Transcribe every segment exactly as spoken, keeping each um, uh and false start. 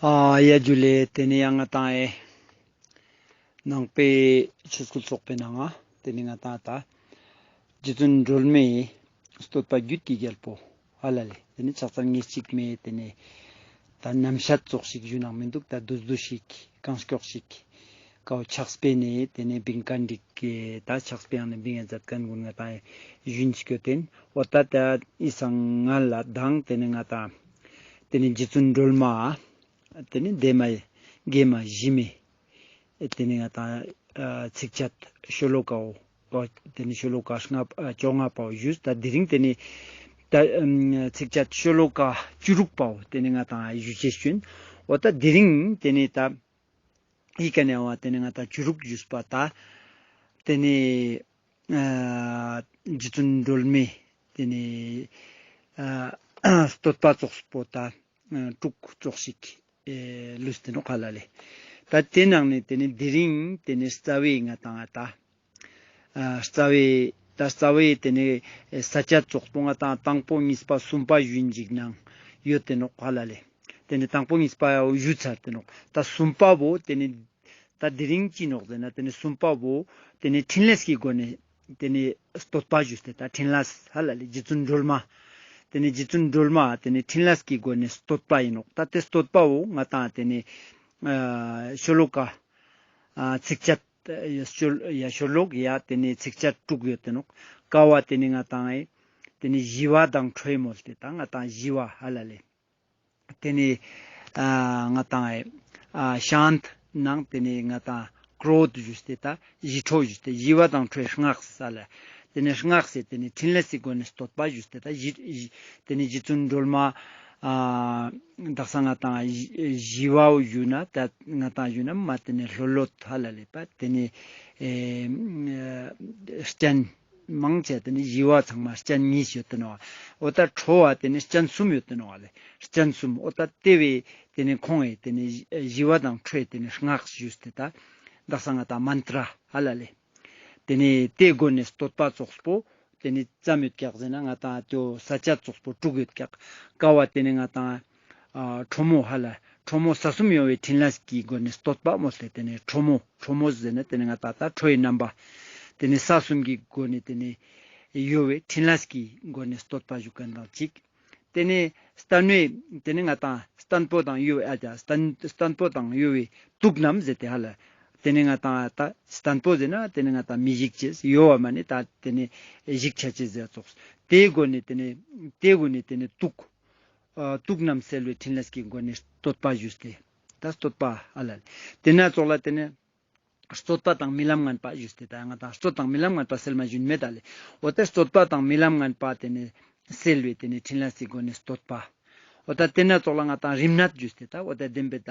ཨ་ཡ་ཇུ་ལེ། ཏེ་ནེ་ཡང་ང་ཏང་ཨེ་ནང་པའི་ཆོས་སྐུལ་ཚོགས་པའི་ནང་ང་ཏེ་ནེ་ང་ཏང་ད་རྗེ་བཙུན་སྒྲོལ་མའི་བསྟོད་པ་རྒྱུད་ཀྱི་རྒྱལ་པོ་ཧ་ལ་ལེ། ཏེ་ནེ་ཕྱག་འཚལ་ཉེར་གཅིག་མའི་ཏེ་ནེ་ད་རྣམ་བཤད་ཙོགས་ཤིག་ཞུ་ནང་མི་འདུག། ད་བསྡུས་བསྡུས་ཤིག་གང་མགྱོགས་ཤིག་ཀའོ་ཕྱག་དཔེ་ནེ་ཏེ་ནེ་བིང་ཀ་འགྲིག་གི། ད་ཕྱག་དཔེ་ཡང་ནེ་བིང་ཡང་མཛད་མཁན་ཀུན་ང་ཏང་ཞུན་ཅིག་ཡོད་ཏེན། འོ་ད་ད་ཨི་སང་ང་ལ་དང་ཏེ་ནེ་ང་ཏང་ཏེ་ནེ་རྗེ་བཙུན་སྒྲོལ་མ་ཏེ་ནེ་ལྡེ་མ་རྒྱལ་མ་ཞི་མའི་ཏེ་ནེ་ང་ཏང་ཨ་ཚིགས་བཅད་ཤོ་ལོ་ཀའོ། ཏེ་ནེ་ཤོ་ལོ་ཀ་ལྔ་པ་ཨ་བཅོ་ལྔ་པའོ་ཞུས། ད་དེ་རིང་ཏེ་ནེ་ད་ཨམ་ཚིགས་བཅད་ཤོ་ལོ་ཀ་བཅུ་དྲུག་པའོ་ཏེ་ནེ་ང་ཏང་ཞུ་ཅེས་ཞུན། འོ་ད་དེ་རིང་ཏེ་ནེ་ད་ཨི་ཀ་ནེ་བ་ཏེ་ནེ་ང་ཏང་བཅུ་དྲུག་ཞུས་པ་ད་ཏེ་ནེ་ཨ་རྗེ་བཙུན་སྒྲོལ་མའི་ཏེ་ནེ་ཨ་བསྟོད་པ་ཙོགས་པོ་ད་ཨ་དྲུག་ཙོགས་ཤིག་ཨེ་ལུས་ཏེ་ནོག་ཧ་ལ་ལེ། ད་ཏེ་ནང་ནེ་ཏེ་ནེ་དེ་རིང་ཏེ་ནེ་རྩ་བའི་ང་ཏང་ད་ཨ་རྩ་བའི་ད་རྩ་བའི་ཏེ་ནེ་ས་བཅད་ཙོགས་པོ་ང་ཏང་དང་པོ་གཉིས་པ་གསུམ་པ་ཞུན་ཅིག་ནང་ཡོད་ཏེ་ནོག་ཧ་ལ་ལེ། ཏེ་ནེ་དང་པོ་གཉིས་པ་ཡང་ཞུ་ཚར་ཏེ་ནོག། ད་གསུམ་པ་བོ་ཏེ་ནེ་ད་དེ་རིང་ཅི་ནོག་ཟེར་ན་ཏེ་ནེ་གསུམ་པ་བོ་ཏེ་ནེ་ཕྲིན་ལས་ཀྱི་སྒོ་ནེ་ཏེ་ནེ་བསྟོད་པ་ཞུས་ཏེ་ད་ཕྲིན་ལས་ཧ་ལ་ལེ་རྗེ་བཙུན་སྒྲོལ་མ། ཏེ་ནེ་རྗེ་བཙུན་སྒྲོལ་མ་ཏེ་ནེ་ཕྲིན་ལས་ཀྱི་སྒོ་ནེ་བསྟོད་པ་ཨིན་ནོག། ད་ཏེ་བསྟོད་པ་བོ་ང་ཏང་ཏེ་ནེ་ཨ་ཤོ་ལོ་ཀ་ཨ་ཚིགས་བཅད་ཡ་ཤོ་ཡ་ཤོ་ལོ་ཀ་ཡ་ཏེ་ནེ་ཚིགས་བཅད་དྲུག་ཡོད་ཏེ་ནོག། ཀ་བ་ཏེ་ནེ་ང་ཏང་ཨེ་ཏེ་ནེ་ཞི་བ་དང་ཁྲོས་མོལ་ཏེ་ད་ང་ཏང་ཞི་བ་ཧ་ལ་ལེ། ཏེ་ནེ་ཨ་ང་ཏང་ཨེ་ཨ་ཤཱནྟ་ནང་ཏེ་ནེ་ང་ཏང་ཀྲོ་དྷ་ཞུས་ཏེ་ད་ཞི་ཁྲོ་ཞུས་ཏེ་ཞི་བ་དང་ཁྲོས་སྔགས་ས་ལ། ཏེ་ནེ་སྔགས་སེ་ཏེ་ནེ་ཕྲིན་ལས་སི་སྒོ་ནེ་བསྟོད་པ་ཞུས་ཏེ་ད་ཞི་ཞི་ཏེ་ནེ་རྗེ་བཙུན་སྒྲོལ་མ་ཨ་དག་ས་ང་ཏང་ཞི་ཞི་བའོ་ཞུ་ན་ད་ང་ཏང་ཞུ་ན་མ་ཏེ་ནེ་ལྷོད་ལྷོད་ཧ་ལ་ལེ་པ་ཏེ་ནེ་ཨེ་སྤྱན་མང་ཆེ་ཏེ་ནེ་ཞི་བ་ཚང་མ་སྤྱན་གཉིས་ཡོད་ཏེ་ནོག། འོ་ད་ཁྲོ་བ་ཏེ་ནེ་སྤྱན་གསུམ་ཡོད་ཏེ་ནོག་ལེ། སྤྱན་གསུམ་འོ་ད་ཏེ་བས་ཏེ་ནེ་ཁོང་ངི་ཏེ་ནེ་ཞི་བ་དང་ཁྲོས་ཏེ་ནེ་སྔགས་ཞུས་ཏེ་ད་དག་ས་ང་ཏང་མན་ཏྲ་ཧ་ལ་ལེ། ཏེ་ནེ་ཏེའི་སྒོ་ནེ་བསྟོད་པ་ཙོགས་པོ་ཏེ་ནེ་ཙམ་ཡོད་ཀྱག་ཟེར་ན་ང་ཏང་ཏེའོ་ས་བཅད་ཙོགས་པོ་དྲུག་ཡོད་ཀྱག། ཀ་བ་ཏེ་ནེ་ང་ཏང་ཨ་ཁྲོ་མོ་ཧ་ལ་ཁྲོ་མོ་ས་གསུམ་གཡོ་བའི་ཕྲིན་ལས་ཀྱི་སྒོ་ནེ་བསྟོད་པ་མོལ་ཏེ་ཏེ་ནེ་ཁྲོ་མོ་ཁྲོ་མོ་ཟེར་ན་ཏེ་ནེ་ང་ཏང་ད་ཁྲོ་བོའི་རྣམ་པ་ཏེ་ནེ་ས་གསུམ་གྱི་སྒོ་ནེ་ཏེ་ནེ་གཡོ་བའི་ཕྲིན་ལས་ཀྱི་སྒོ་ནེ་བསྟོད་པ་ཞུ་མཁན་དང་གཅིག། ཏེ་ནེ་བརྟན་པོའི་ཏེ་ནེ་ང་ཏང་བརྟན་པོ་དང་གཡོ་བའི་ཨ་ཅག་བརྟན་བརྟན་པོ་དང་གཡོ་བའི་དུག་རྣམས་ཟེར་ཏེ་ཧ་ལ། ཏེ་ནེ་ང་ཏང་ད་བརྟན་པོ་ཟེར་ན་ཏེ་ནེ་ང་ཏང་མི་ཞིག་ཅེས་གཡོ་བ་མ་ནེ་ད་ཏེ་ནེ་ཞིག་ཆ་ཅེས་ཟེར་ཙོགས། ཏེའི་སྒོ་ནེ་ཏེ་ནེ་ཏེའི་སྒོ་ནེ་ཏེ་ནེ་དུག་ཨ་དུག་རྣམས་སེལ་བའི་ཕྲིན་ལས་ཀྱི་སྒོ་ནེ་བསྟོད་པ་ཞུས་ཏེ་ད་བསྟོད་པ་ཨ་ལ་ལེ། ཏེ་ནེ་ཙོགས་ལ་ཏེ་ནེ་རྩོད་པ་དང་རྨི་ལམ་ངན་པ་ཞུས་ཏེ་ད་ང་ཏང་རྩོད་དང་རྨི་ལམ་ངན་པ་སེལ་མ་ཞུན་མེད་ད་ལེ། འོ་ཏེ་རྩོད་པ་དང་རྨི་ལམ་ངན་པ་ཏེ་ནེ་སེལ་བའི་ཏེ་ནེ་ཕྲིན་ལས་སི་སྒོ་ནེ་བསྟོད་པ། འོ་ད་ཏེ་ནེ་ཙོགས་ལ་ང་ཏང་རིམས་ནད་ཞུས་ཏེ་ད་འོ་ད་བདེན་པའི་ད་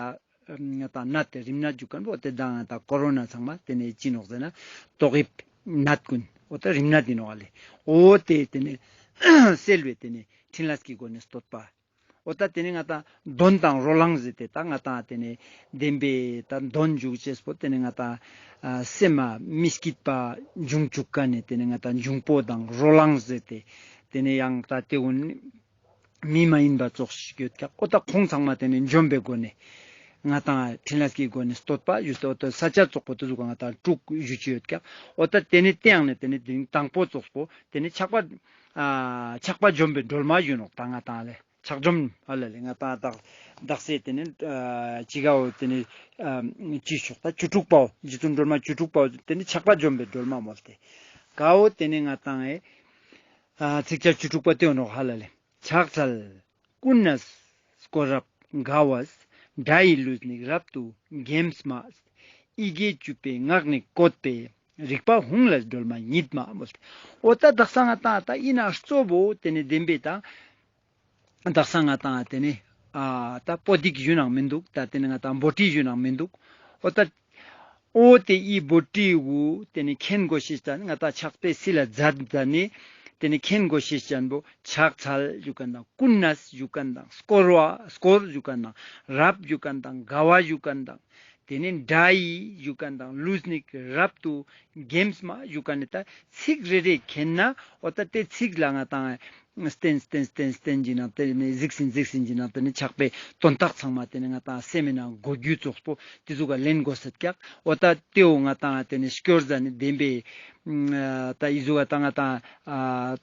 ང་ཏང་ནད་དེ་རིམས་ནད་ཞུ་མཁན་པོ་འོ་ཏེ་ད་ང་ཏང་ཀོ་རོ་ན་ཚང་མ་ཏེ་ནེ་ཅི་ནོག་ཟེར་ན་ཏོག་དབྱིབས་ནད་ཀུན་འོ་ད་རིམས་ནད་ཨིན་ནོག་ལེ། འོ་ཏེ་ཏེ་ནེ་སེལ་བའི་ཏེ་ནེ་ཕྲིན་ལས་སི་སྒོ་ནེ་བསྟོད་པ། འོ་ད་ཏེ་ནེ་ང་ཏང་གདོན་དང་རོ་ལངས་ཟེར་ཏེ་ད་ང་ཏང་ཏེ་ནེ་བདེན་པའི་ད་གདོན་འཇུག་ཅེས་པོ་ཏེ་ནེ་ང་ཏང་ཨ་སེམས་མ་མི་སྐྱིད་པ་འབྱུང་བཅུག་མཁན་ནི་ཏེ་ནེ་ང་ཏང་འབྱུང་པོ་དང་རོ་ལངས་ཟེར་ཏེ་ཏེ་ནེ་ཡང་ད་ཏེ་གུན་མི་མ་ཡིན་པ་ཙོགས་ཤིག་ཡོད་ཀྱག། འོ་ད་ཁོང་ཚང་མ་ཏེ་ནེ་འཇོམས་པའི་སྒོ་ནེ་ང་ཏང་ཕྲིན་ལས་ཀྱི་སྒོ་ནེ་བསྟོད་པ་ཞུས་ཏེ་འོ་ད་ས་བཅད་ཙོགས་པོ་ཏེ་ཟུག་ག་ང་ཏང་དྲུག་ཞུ་ཅེས་ཡོད་ཀྱག། འོ་ད་ཏེ་ནེ་ཏེ་ཡང་ནེ་ཏེ་ནེ་དེ་རིང་དང་པོ་ཙོགས་པོ་ཏེ་ནེ་ཆགས་པ་ཨ་ཆགས་པ་འཇོམས་པའི་སྒྲོལ་མ་ཞུ་ནོག་ད་ང་ཏང་ལེ། ཆགས་འཇོམས་ཨ་ལ་ལེ་ང་ཏང་དག་དག་ས་ཏེ་ནེ་ཨ་ཅི་གའོ་ཏེ་ནེ་ཨ་ཅི་ཤོག་ད་བཅུ་དྲུག་པའོ་རྗེ་བཙུན་སྒྲོལ་མ་བཅུ་དྲུག་པའོ་ཏེ་ནེ་ཆགས་པ་འཇོམས་པའི་སྒྲོལ་མ་མོལ་ཏེ་གའོ་ཏེ་ནེ་ང་ཏང་ཨེ་ཨ་ཚིགས་བཅད་བཅུ་དྲུག་པ་ཏེ་ནོག་ཧ་ལ་ལེ། ཕྱག་འཚལ་ཀུན་ནས་བསྐོར་རབ་དགའ་བས། དགྲ་ཡི་ལུས་ནི་རབ་ཏུ་འགེམས་མ། ཡི་གེ་བཅུ་པའི་སྔགས་ནི་བཀོད་པས། རིག་པ་ཧཱུྃ་ལས་སྒྲོལ་མ་ཉིད་མ་མོལ་ཏེ། འོ་ད་དག་ས་ང་ཏང་ད་ཨིན་ན་གཙོ་བོ་ཏེ་ནེ་བདེན་པའི་ད་དག་ས་ང་ཏང་ཏེ་ནེ་ཨ་ད་པོ་ཏི་ཞུ་ནང་མི་འདུག། ད་ཏེ་ནེ་ང་ཏང་བྷོ་ཊི་ཞུ་ནང་མི་འདུག། འོ་ད་འོ་ཏེ་ཨི་བྷོ་ཊི་བོ་ཏེ་ནེ་མཁྱེན་དགོས་ཤེས་ཅན་ང་ཏང་ཕྱག་དཔེ་སི་ལ་མཛད་ད་ནེ་ཏེ་ནེ་མཁྱེན་དགོས་ཤེས་ཅན་པོ་ཕྱག་འཚལ་ཞུ་མཁན་དང་ཀུན་ནས་ཞུ་མཁན་དང་བསྐོར་བ་བསྐོར་ཞུ་མཁན་དང་རབ་ཞུ་མཁན་དང་དགའ་བ་ཞུ་མཁན་དང་ཏེ་ནེ་དགྲ་ཡི་ཞུ་མཁན་དང་ལུས་ནི་རབ་ཏུ་འགེམས་མ་ཞུ་མཁན་ནི་ད་ཚིག་རེ་རེ་མཁྱེན་ན་འོ་ད་ཏེ་ཚིག་ལ་ང་ཏང་ བསྟན་བསྟན་བསྟན་བསྟན་གྱི་ནང་དེ་ནས་གཟིགས་ཟིན་གཟིགས་ཟིན་གྱི་ནང་དེ་ནས་ཕྱག་དཔེ་དོན་དག་ཚང་མ་དེ་ནས་ང་ཏང་སེམས་ནང་གོ་རྒྱུ་ཙོགས་པོ་དེ་ཟུག་ག་ལེན་དགོས་ཟེར་ཀྱག། འོ་ད་དེའོ་ང་ཏང་དེ་ནས་སྐྱོར་ཟ་ནས་བདེན་པའི་ད་ཨི་ཟུག་ག་ད་ང་ཏང་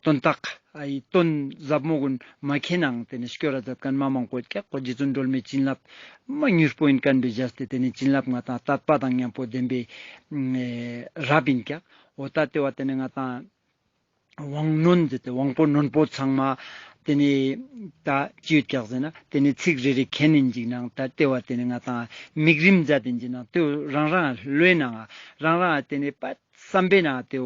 དོན་དག་ཨི་དོན་ཟབ་མོ་ཀུན་མ་མཁྱེན་ནང་དེ་ནས་སྐྱོར་ར་མཛད་མཁན་མ་མང་པོ་ཡོད་ཀྱག། ཁོ་རྗེ་བཙུན་སྒྲོལ་མའི་བྱིན་རླབས་མ་མྱུར་པོ་ཡིན་མཁན་པའི་བཞག་སྟེ་དེ་ནས་བྱིན་རླབས་ང་ཏང་དད་པ་དང་མཉམ་པོ་ལྡན་པའི་རབ་ཡིན་ཀྱག། འོ་ད་དེ་བ་དེ་ནས་ང་ཏང་དབང་རྣོན་ཟེར་ཏེ་དབང་པོ་རྣོན་པོ་ཚང་མ་དེ་ནས་ད་ཅི་ཡོད་ཀྱག་ཟེར་ན་དེ་ནས་ཚིག་རེ་རེ་མཁྱེན་ནིན་ཅིག་ནང་ད་ལྟེ་བ་དེ་ནས་ང་ཏང་དམིགས་རིམ་མཛད་དེ་ཅིག་ནང་ལྟེ་བ་རང་རང་བློའི་ནང་རང་རང་དེ་ནས་པ་བསམ་པའི་ནང་ལྟེ་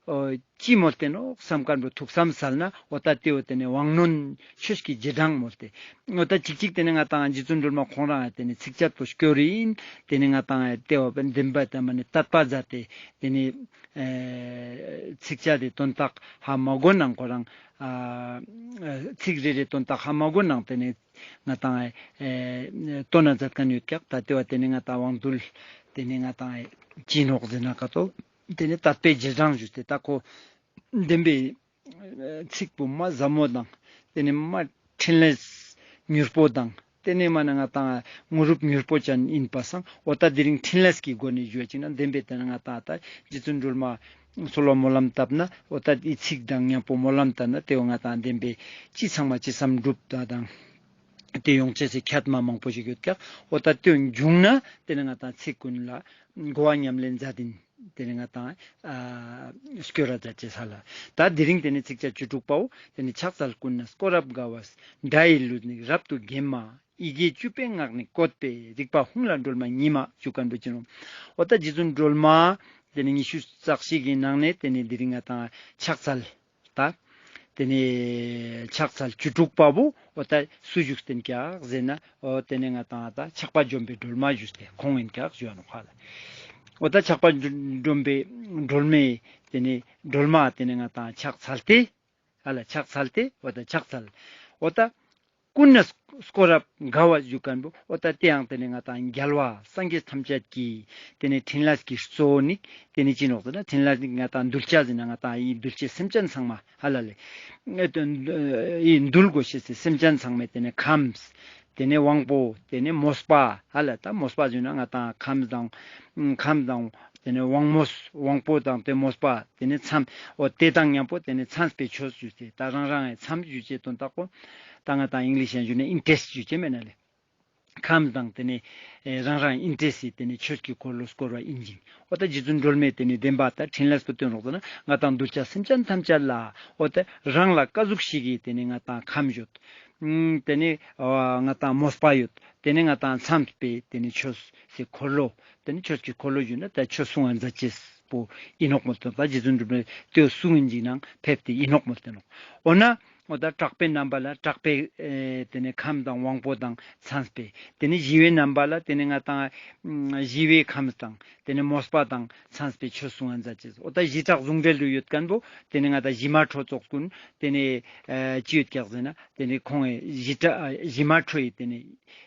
བ་ཅི་མོལ་ཏེ་ནོག་བསམ་མཁན་པོ་ཐུགས་བསམ་གསལ་ན་འོ་ད་ལྟེ་བ་དེ་ནས་དབང་རྣོན་ཆོས་ཀྱི་རྗེས་འབྲང་མོལ་ཏེ་འོ་ད་ཅིག་ཅིག་དེ་ནས་ང་ཏང་རྗེ་བཙུན་སྒྲོལ་མ་ཁོང་རང་དེ་ནས་ཚིགས་བཅད་པོ་སྐྱོར་ཡིན། དེ་ནས་ང་ཏང་ལྟེ་བ་བདེན་པ་དེ་མ་ནས་དད་པ་མཛད་དེ་དེ་ནས། ཚིགས་བཅད་དེ་དོན་དག་ཧ་མ་གོ་ནང་ཁོ་རང་ཚིག་རེ་རེ་དོན་དག་ཧ་མ་གོ་ནང་དེ་ནས་ང་ཏང་ལྟོ་ན་མཛད་མཁན་ཡོད་ཀྱག། ད་ལྟེ་བ་དེ་ནས་ང་ཏང་དབང་རྟུལ་དེ་ནས་ང་ཏང་ཅི་ནོག་ཟེར་ན་ཀ་ཏོ་དེ་ནས་དད་པའི་རྗེས་འབྲང་ཞུས་ཏེ་ད་ཁོ་བདེན་པའི་ཚིག་པོ་མ་ཟབ་མོ་དང་དེ་ནས་མ་འཕྲིན་ལས་མྱུར་པོ་དང་དེ་ནས་མ་ན་ང་ཏང་དངོས་གྲུབ་མྱུར་པོ་ཅན་ཡིན་པ་སང་འོ་ད་དེ་རིང་འཕྲིན་ལས་ཀྱི་སྒོ་ནས་ཞུ་བ་ཅིག་ན་བདེན་པའི་དེ་ན་ང་ཏང་ད་རྗེ་བཙུན་སྒྲོལ་མ་གསོལ་བ་སྨོན་ལམ་བཏབ་ན་འོ་ད་འི་ཚིག་དང་མཉམ་པོ་སྨོན་ལམ་བཏབ་ན་དེ་བོ་ང་ཏང་བདེན་པའི་ཅི་ཚང་མ་ཅི་བསམ་འགྲུབ་ད་དང་དེ་ཡོང་ཅེས་སི་ཁྱད་མ་མང་པོ་ཞིག་ཡོད་ཀྱག། འོ་ད་དེ་བྱུང་ན་དེ་ནས་ང་ཏང་ཚིག་ཀུན་ལ་གོ་བ་ཉམས་ལེན་མཛད་དིན། དེ་ནས་ང་ཏང་ཨ་སྐྱོར་ར་མཛད་ཅེས་ལ། ད་དེ་རིང་དེ་ནས་ཚིགས་བཅད་བཅུ་དྲུག་པའོ། དེ་ནས་ཕྱག་འཚལ་ཀུན་ནས་བསྐོར་རབ་དགའ་བས། སྒྲ་ཡི་ལུས་ནི་རབ་ཏུ་འགེམས་མ། ཡི་གེ་བཅུ་པའི་ངག་ནི་བཀོད་པས། རིག་པ་ཧཱུྃ་ལས་སྒྲོལ་མ་ཉིད་མ་ཞུ་མཁན་པོ་ཅི་ནོག། འོ་ད་རྗེ་བཙུན་སྒྲོལ་མ་དེ་ནས་ཉི་ཤུ་རྩ་གཅིག་གི་ནང་ནས་དེ་ནས་དེ་རིང་ང་ཏང་ཕྱག་འཚལ། ད། དེ་ནས་ཕྱག་འཚལ་བཅུ་དྲུག་པ་བོ་འོ་ད་སུ་བཞུགས་ཏེ་ཡིན་ཀྱག་ཟེར་ན་འོ་དེ་ནས་ང་ཏང་ད་ཆགས་པ་འཇོམས་པའི་སྒྲོལ་མ་བཞུགས་ཏེ་ཁོང་ཡིན་ཀྱག་ཞུ་བ་ནོག་ཧ་ལ། འོ་ད་ཆགས་པ་འཇོམས་པའི་སྒྲོལ་མའི་དེ་ནས་སྒྲོལ་མ་དེ་ནས་ང་ཏང་ཕྱག་འཚལ་ཏེ་ཧ་ལ་ཕྱག་འཚལ་ཏེ་འོ་ད་ཕྱག་འཚལ། འོ་ད། ཀུན་ནས་བསྐོར་རབ་དགའ་བ་ཞུ་མཁན་པོ་འོ་ད་དེ་ཡང་དེ་ནས་ང་ཏང་རྒྱལ་བ་སངས་རྒྱས་ཐམས་ཅད་ཀྱི་དེ་ནས་འཕྲིན་ལས་ཀྱི་གཙོ་བོ་ནི་དེ་ནས་ཅི་ནོག་ཟེར་ན་འཕྲིན་ལས་ནི་ང་ཏང་གདུལ་བྱ་ཟེར་ན་ང་ཏང་ཡི་གདུལ་བྱའི་སེམས་ཅན་ཚང་མ་ཧ་ལ་ལེ། ཡི་འདུལ་དགོས་ཤེས་སི་སེམས་ཅན་ཚང་མའི་དེ་ནས་ཁམས། དེ་ནས་དབང་པོ། དེ་ནས་མོས་པ། ཧ་ལ་ད་མོས་པ་ཟེར་ན་ང་ཏང་ཁམས་དང་། ཁམས་དང་། དེ་ནས་དབང་མོས། དབང་པོ་དང་དེ་མོས་པ། དེ་ནས་མཚམས། འོ་དེ་དང་མཉམ་པོ་དེ་ནས་མཚམས་པའི་ཆོས་ཞུས་ཏེ་ད་རང་རང་ངི་མཚམས་ཞུ་ཅེས་དོན་དག་པོ། ད་ང་ཏང་ཨིང་ལིཤ་ཡང་ཞུ་ན་ཨིན་ཊེ་རེསྚ་ཞུ་ཅེས་མེད་ན་ལེ། ཁམས་དང་དེ་ནས་རང་རང་ཨིན་ཊེ་རེསྚ་དེ་ནས་ཆོས་ཀྱི་འཁོར་ལོ་བསྐོར་བ་ཡིན་ཅིང་། འོ་ད་རྗེ་བཙུན་སྒྲོལ་མའི་དེ་ནས་བདེན་པ་ད་འཕྲིན་ལས་པོ་སྟོན་རོགས་ན་ང་ཏང་གདུལ་བྱ་སེམས་ཅན་ཐམས་ཅད་ལ་འོ་ད་རང་ལ་ཀ་ཟུག་ཞིག་གི་དེ་ནས་ང་ཏང་ཁམས་ཡོད། དེ་ནས་ང་ཏང་མོས་པ་ཡོད། དེ་ནས་ང་ཏང་མཚམས་པའི་དེ་ནས་ཆོས་སི་འཁོར་ལོ། དེ་ནས་ཆོས་ཀྱི་འཁོར་ལོ་ཞུ་ན་ད་ཆོས་གསུང་བ་མཛད་ཅེས་པོ་ཡིན་ནོག་མོལ་ཏེ་ནོག། ད་རྗེ་བཙུན་སྒྲོལ་མའི་དེ་གསུང་ཡིན་ཅིག་ནང་ཕེབས་ཏེ་ཡིན་ནོག་མོལ་ཏེ་ནོག། འོ་ན། འོ་ད་དྲག་པོའི་རྣམ་པ་ལ་དྲག་པོའི་དེ་ནས་ཁམས་དང་དབང་པོ་དང་མཚམས་པའི། དེ་ནས་ཞི་བའི་རྣམ་པ་ལ་དེ་ནས་ང་ཏང་ཞི་བའི་ཁམས་དང་དེ་ནས་མོས་པ་དང་མཚམས་པའི་ཆོས་གསུང་བ་མཛད་ཅེས། འོ་ད་ཞི་དྲག་ཟུང་འབྲེལ་དུ་ཡོད་མཁན་པོ་དེ་ནས་ང་ཏང་ཞི་མ་ཁྲོ་ཙོགས་ཀུན་དེ་ནས་ཅི་ཡོད་ཀྱག་ཟེར་ན་དེ་ནས་ཁོང་ཞི་དྲག་ཞི་མ་ཁྲོ་ཡི་དེ་ནས་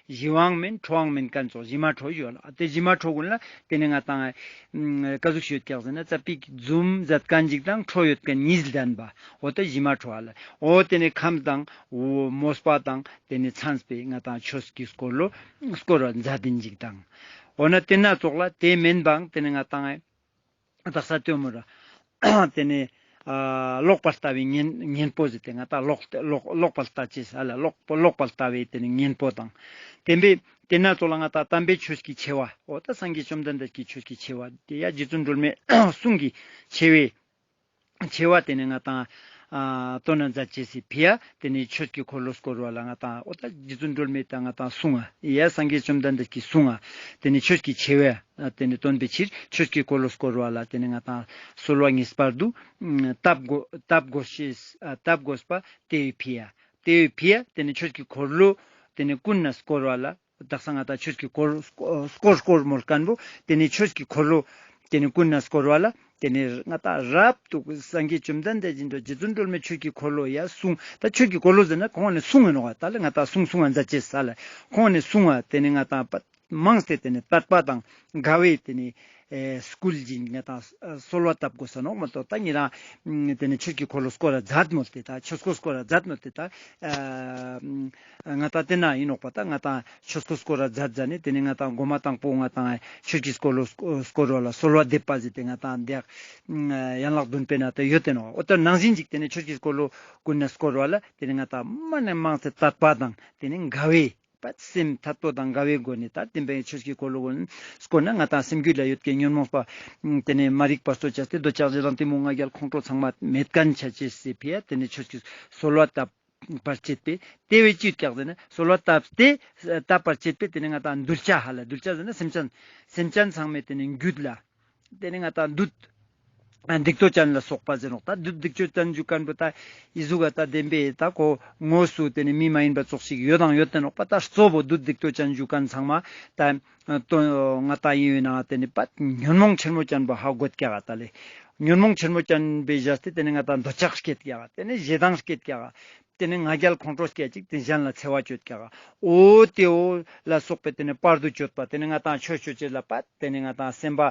ཞི་བའང་མིན་ཁྲོའང་མིན་མཁན་ཙོགས་ཞི་མ་ཁྲོ་ཡོད་ལ། དེ་ཞི་མ་ཁྲོ་ཀུན་ལ་དེ་ནས་ང་ཏང་ཀ་ཟུག་ཞིག་ཡོད་ཀྱག་ཟེར་ན་ཙ་པིག་འཛུམ་མཛད་མཁན་ཅིག་དང་ཁྲོ་ཡོད་མཁན་གཉིས་ལྡན་པ། འོ་ད་ཞི་མ་ཁྲོ་ཨ་ལ། འོ་དེ་ནས་ཁམས་དང་འོ་མོས་པ་དང་དེ་ནས་མཚམས་པའི་ང་ཏང་ཆོས་ཀྱི་འཁོར་ལོ་བསྐོར་བ་མཛད་དེ་ཅིག་དང་། འོ་ན་དེ་ན་ཙོགས་ལ་དེ་མིན་པའང་དེ་ནས་ང་ཏང་དག་ས་སྟོན་མོ་ར། དེ་ནས་ཨ་ལོག་པར་ལྟ་བའི་གཉེན་གཉེན་པོ་ཟེར་ཏེ་ང་ཏང་ལོག་ལོག་ལོག་པར་ལྟ་ཅེས་ཨ་ལ་ལོག་ལོག་པར་ལྟ་བའི་དེ་ནས་གཉེན་པོ་དང་། དེ་འབད་དེ་ན་ཙོགས་ལ་ང་ཏང་དམ་པའི་ཆོས་ཀྱི་ཆེ་བ་འོ་ད་སངས་རྒྱས་བཅོམ་ལྡན་འདས་ཀྱི་ཆོས་ཀྱི་ཆེ་བ་དེ་ཡ་རྗེ་བཙུན་སྒྲོལ་མའི་གསུང་གི་ཆེ་བའི་ཆེ་བ་དེ་ནས་ང་ཏང་ཨ་སྟོན་ན་མཛད་ཅེས་སི་ཕི་ཡ་དེ་ནས་ཆོས་ཀྱི་འཁོར་ལོ་བསྐོར་བ་ལ་ང་ཏང་འོ་ད་རྗེ་བཙུན་སྒྲོལ་མའི་ད་ང་ཏང་གསུང་ང་ཡ་སངས་རྒྱས་བཅོམ་ལྡན་འདས་ཀྱི་གསུང་ང་དེ་ནས་ཆོས་ཀྱི་ཆེ་བ། ཨ་དེ་ནས་སྟོན་པའི་ཕྱིར་ཆོས་ཀྱི་འཁོར་ལོ་བསྐོར་བ་ལ་དེ་ནས་ང་ཏང་གསོལ་བ་ངེས་པར་དུ་ཨ་བཏབ་དགོས་བཏབ་དགོས་ཤེས་ཨ་བཏབ་དགོས་པ་དེ་བོའི་ཕི་ཡ། དེ་བོའི་ཕི་ཡ་དེ་ནས་ཆོས་ཀྱི་འཁོར་ལོ་དེ་ནས་ཀུན་ནས་བསྐོར་བ་ལ་དག་ས་ང་ཏང་ཆོས་ཀྱི་འཁོར་བསྐོར་བསྐོར་མོལ་མཁན་པོ་དེ་ནས་ཆོས་ཀྱི་འཁོར་ལོ་དེ་ནས་ཀུན་ནས་བསྐོར་བ་ལ་དེ་ནས་ང་ཏང་རབ་ཏུ་སངས་རྒྱས་བཅོམ་ལྡན་འདས་ཀྱི་འགྲོ་རྗེ་བཙུན་སྒྲོལ་མའི་ཆོས་ཀྱི་འཁོར་ལོ་ཡ་གསུང་ད་ཆོས་ཀྱི་འཁོར་ལོ་ཟེར་ན་ཁོང་ནས་གསུང་ངི་ནོག་ད་ལ་ང་ཏང་གསུང་གསུང་ང་མཛད་ཅེས་ཨ་ལ་ཁོང་ནས་གསུང་ང་དེ་ནས་ང་ཏང་པ། མངས་ཏེ་ཏེ་ནེ་དད་པ་དང་དགའ་བའི་ཏེ་ནེ་ཨེ་སྐུལ་ཞིང་ང་ཏང་གསོལ་བ་བཏབ་དགོས་ས་ནོག་མ་གཏོགས་ད་ཉེ་རང་ཏེ་ནེ་ཆོས་ཀྱི་འཁོར་ལོ་བསྐོར་ར་མཛད་མོལ་ཏེ་ད་ཆོས་འཁོར་བསྐོར་ར་མཛད་མོལ་ཏེ་ད་ཨ་ང་ཏང་ཏེ་ན་ཡིན་ནོག་པ། ད་ང་ཏང་ཆོས་འཁོར་བསྐོར་ར་མཛད་མཛད་ནེ་ཏེ་ནེ་ང་ཏང་གོ་མ་དང་པོ་ང་ཏང་ཆོས་ཀྱི་འཁོར་ལོ་བསྐོར་བ་ལ་གསོལ་བ་འདེབས་པ་ཟེར་ཏེ་ང་ཏང་འདི་ཡན་ལག་བདུན་པའི་ནང་ད་ཡོད་དེ་ནོག་འོ་ད་ནང་བཞིན་ཅིག་ཏེ་ནེ་ཆོས་ཀྱི་འཁོར་ལོ་ཀུན་ནས་བསྐོར་བ་ལ་ཏེ་ནེ་ང་ཏང་མ་ནེ་མང་ཚེ་དད་པ་དང་ཏེ་ནེ་དགའ་བའི་པ་སེམས་ཐད་པོ་དང་དགའ་བའི་སྒོ་ནས་ད་བདེན་པའི་ཆོས་ཀྱི་འཁོར་ལོ་ཀུན་བསྐོར་ན་ང་ཏང་སེམས་རྒྱུད་ལ་ཡོད་ཀྱི་ཉོན་མོངས་པ་ཏེ་ནེ་མ་རིག་པ་གཙོ་བྱས་ཏེ་འདོད་ཆགས་ཞེ་སྡང་གཏི་མུག་ང་རྒྱལ་ཁོང་ཁྲོ་ཚང་མ་མེད་མཁན་ཆ་ཅེས་སི་ཕི་ཡ་ཏེ་ནེ་ཆོས་ཀྱི་གསོལ་བ་བཏབ་པར་བྱེད་པས། ཏེ་བས་ཅི་ཡོད་ཀྱག་ཟེར་ན་གསོལ་བ་བཏབ་སྟེ་བཏབ་པར་བྱེད་པས་ཏེ་ནེ་ང་ཏང་གདུལ་བྱ་ཧ་ལ་གདུལ་བྱ་ཟེར་ན་སེམས་ཅན་སེམས་ཅན་ཚང་མའི་ཏེ་ནེ་རྒྱུད་ལ་ཏེ་ནེ་ང་ཏང་བདུད་སྡིག་ཏོ་ཅན་ལ་སོགས་པ་ཟེར་ནོག་ད་བདུད་སྡིག་ཏོ་ཅན་ཞུ་མཁན་པོ་ད་ཨི་ཟུག་ག་ད་བདེན་པའི་ད་ཁོ་དངོས་སུ་ཏེ་ནེ་མི་མ་ཡིན་པ་ཙོགས་ཤིག་ཡོད་དང་ཡོད་དེ་ནོག་པ། ད་གཙོ་བོ་བདུད་སྡིག་ཏོ་ཅན་ཞུ་མཁན་ཚང་མ་ད་ང་ཏང་ཡིན་ཡོད་ན་ཏེ་ནེ་པ་ཉོན་མོངས་ཆེན་མོ་ཅན་པོ་ཧ་གོ་ཀྱག་ད་ལེ། ཉོན་མོངས་ཆེན་མོ་ཅན་པའི་བཞག་སྟེ་ཏེ་ནེ་ང་ཏང་འདོད་ཆགས་སྐྱེད་ཀྱག་ཏེ་ནེ་ཞེ་སྡང་སྐྱེད་ཀྱག་ཏེ་ནེ་ང་རྒྱལ་ཁོང་ཁྲོ་སྐྱེད་ཅིག་ཏེ་གཞན་ལ་འཚེ་བ་ཅོད་ཀྱག་འོ་ཏེ་འོ་ལ་སོགས་པའི་ཏེ་ནེ་བར་དུ་གཅོད་པ་ཏེ་ནེ་ང་ཏང་ཆོས་ཅོ་ཅེས་ལ་པ་ཏེ་ནེ་ང་ཏང་སེམས་པ་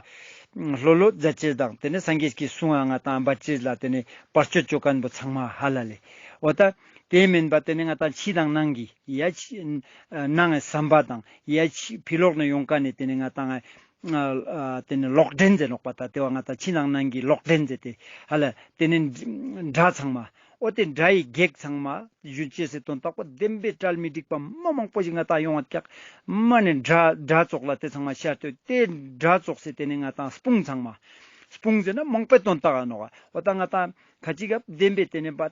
ལྷོད་ལྷོད་མཛད་ཅེས་དང་ཏེ་ནེ་སངས་རྒྱས་ཀྱི་གསུང་ང་ང་ཏང་འབད་ཅེས་ལ་ཏེ་ནེ་བར་གཅོད་ཅོ་མཁན་པོ་ཚང་མ་ཧ་ལ་ལེ། འོ་ད་ཏེ་མིན་པ་ཏེ་ནེ་ང་ཏང་ཕྱི་དང་ནང་གི་ཡ་ཕྱི་ནང་ངི་བསམ་པ་དང་ཡ་ཕྱི་ཕི་ལོག་ནེ་ཡོང་མཁན་ནི་ཏེ་ནེ་ང་ཏང་ཨ་ཏེ་ནེ་ལོག་འདྲེན་ཟེར་ནོག་པ། ད་ཏེ་བ་ང་ཏང་ཕྱི་ནང་ནང་གི་ལོག་འདྲེན་ཟེར་ཏེ་ཧ་ལ་ཏེ་ནེ་དགྲ་ཚང་མ་འོ་ཏེ་དགྲ་ཡི་བགེགས་ཚང་མ་ཞུ་ཅེས་སི་དོན་དག་པོ་བདེན་པའི་གྲལ་མི་འགྲིག་པ་མ་མང་པོ་ཞིག་ང་ཏང་ཡོང་བ་ཀྱག་མ་ནེ་དགྲ་དགྲ་ཙོགས་ལ་ཏེ་ཚང་མ་ཤར་ཏེ་ཏེ་དགྲ་ཙོགས་སི་ཏེ་ནེ་ང་ཏང་དཔུང་ཚང་མ་དཔུང་ཟེར་ན་མང་པོའི་དོན་དག་ཨ་ནོག་འོ་ད་ང་ཏང་ཁ་ཅིག་ག་བདེན་པའི་ཏེ་ནེ་པ་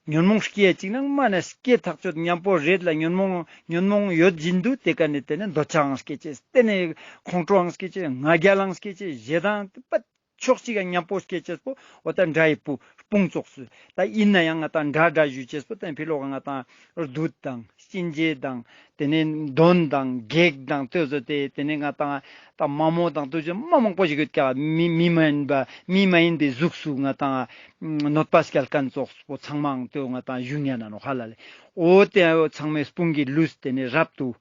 ཉོན་མོངས་སྐྱེ་ཅིག་ནང་མ་ནེ་སྐྱེ་ཐག་ཆོད་མཉམ་པོ་རེད་ལ། ཉོན་མོངས་ཉོན་མོངས་ཡོད་བཞིན་དུ་ཏེ་ཀ་ནེ་ཏེ་ནེ་འདོད་ཆགས་ཨང་སྐྱེ་ཅེས་ཏེ་ནེ་ཁོང་ཁྲོའང་སྐྱེ་ཅེས་ང་རྒྱལ་ཨང་སྐྱེ་ཅེས་ཞེ་སྡང་པ་ཕྱོགས་གཅིག་ག་མཉམ་པོ་སྐྱེ་ཅེས་པོ་འོ་ད་དགྲ་ཡི་དཔུང་ཙོགས་སུ་ད་ཡིན་ན་ཡང་ང་ཏང་དགྲ་དགྲ་ཞུ་ཅེས་པོ་ད་ཕི་ལོག་ག་ང་ཏང་བདུད་དང་གཤིན་རྗེ་དང་ཏེ་ནེ་གདོན་དང་བགེགས་དང་ཏེ་ཟོ་ཏེ་ཏེ་ནེ་ང་ཏང་ད་མ་མོ་དང་ཏེ་ཟོ་མ་མང་པོ་ཞིག་ཡོད་ཀྱག་མི་མི་མ་ཡིན་པ་མི་མ་ཡིན་པའི་གཟུགས་སུ་ང་ཏང་གནོད་པ་སྐྱལ་མཁན་ཙོགས་པོ་ཚང་མའང་ཏེ་ང་ཏང་ཞུ་ཉན་ན་ནོག་ཧ་ལ་ལེ། འོ་ཏེ་ཚང་མའི་དཔུང་གི་ལུས་ཏེ་ནེ་རབ་ཏུ་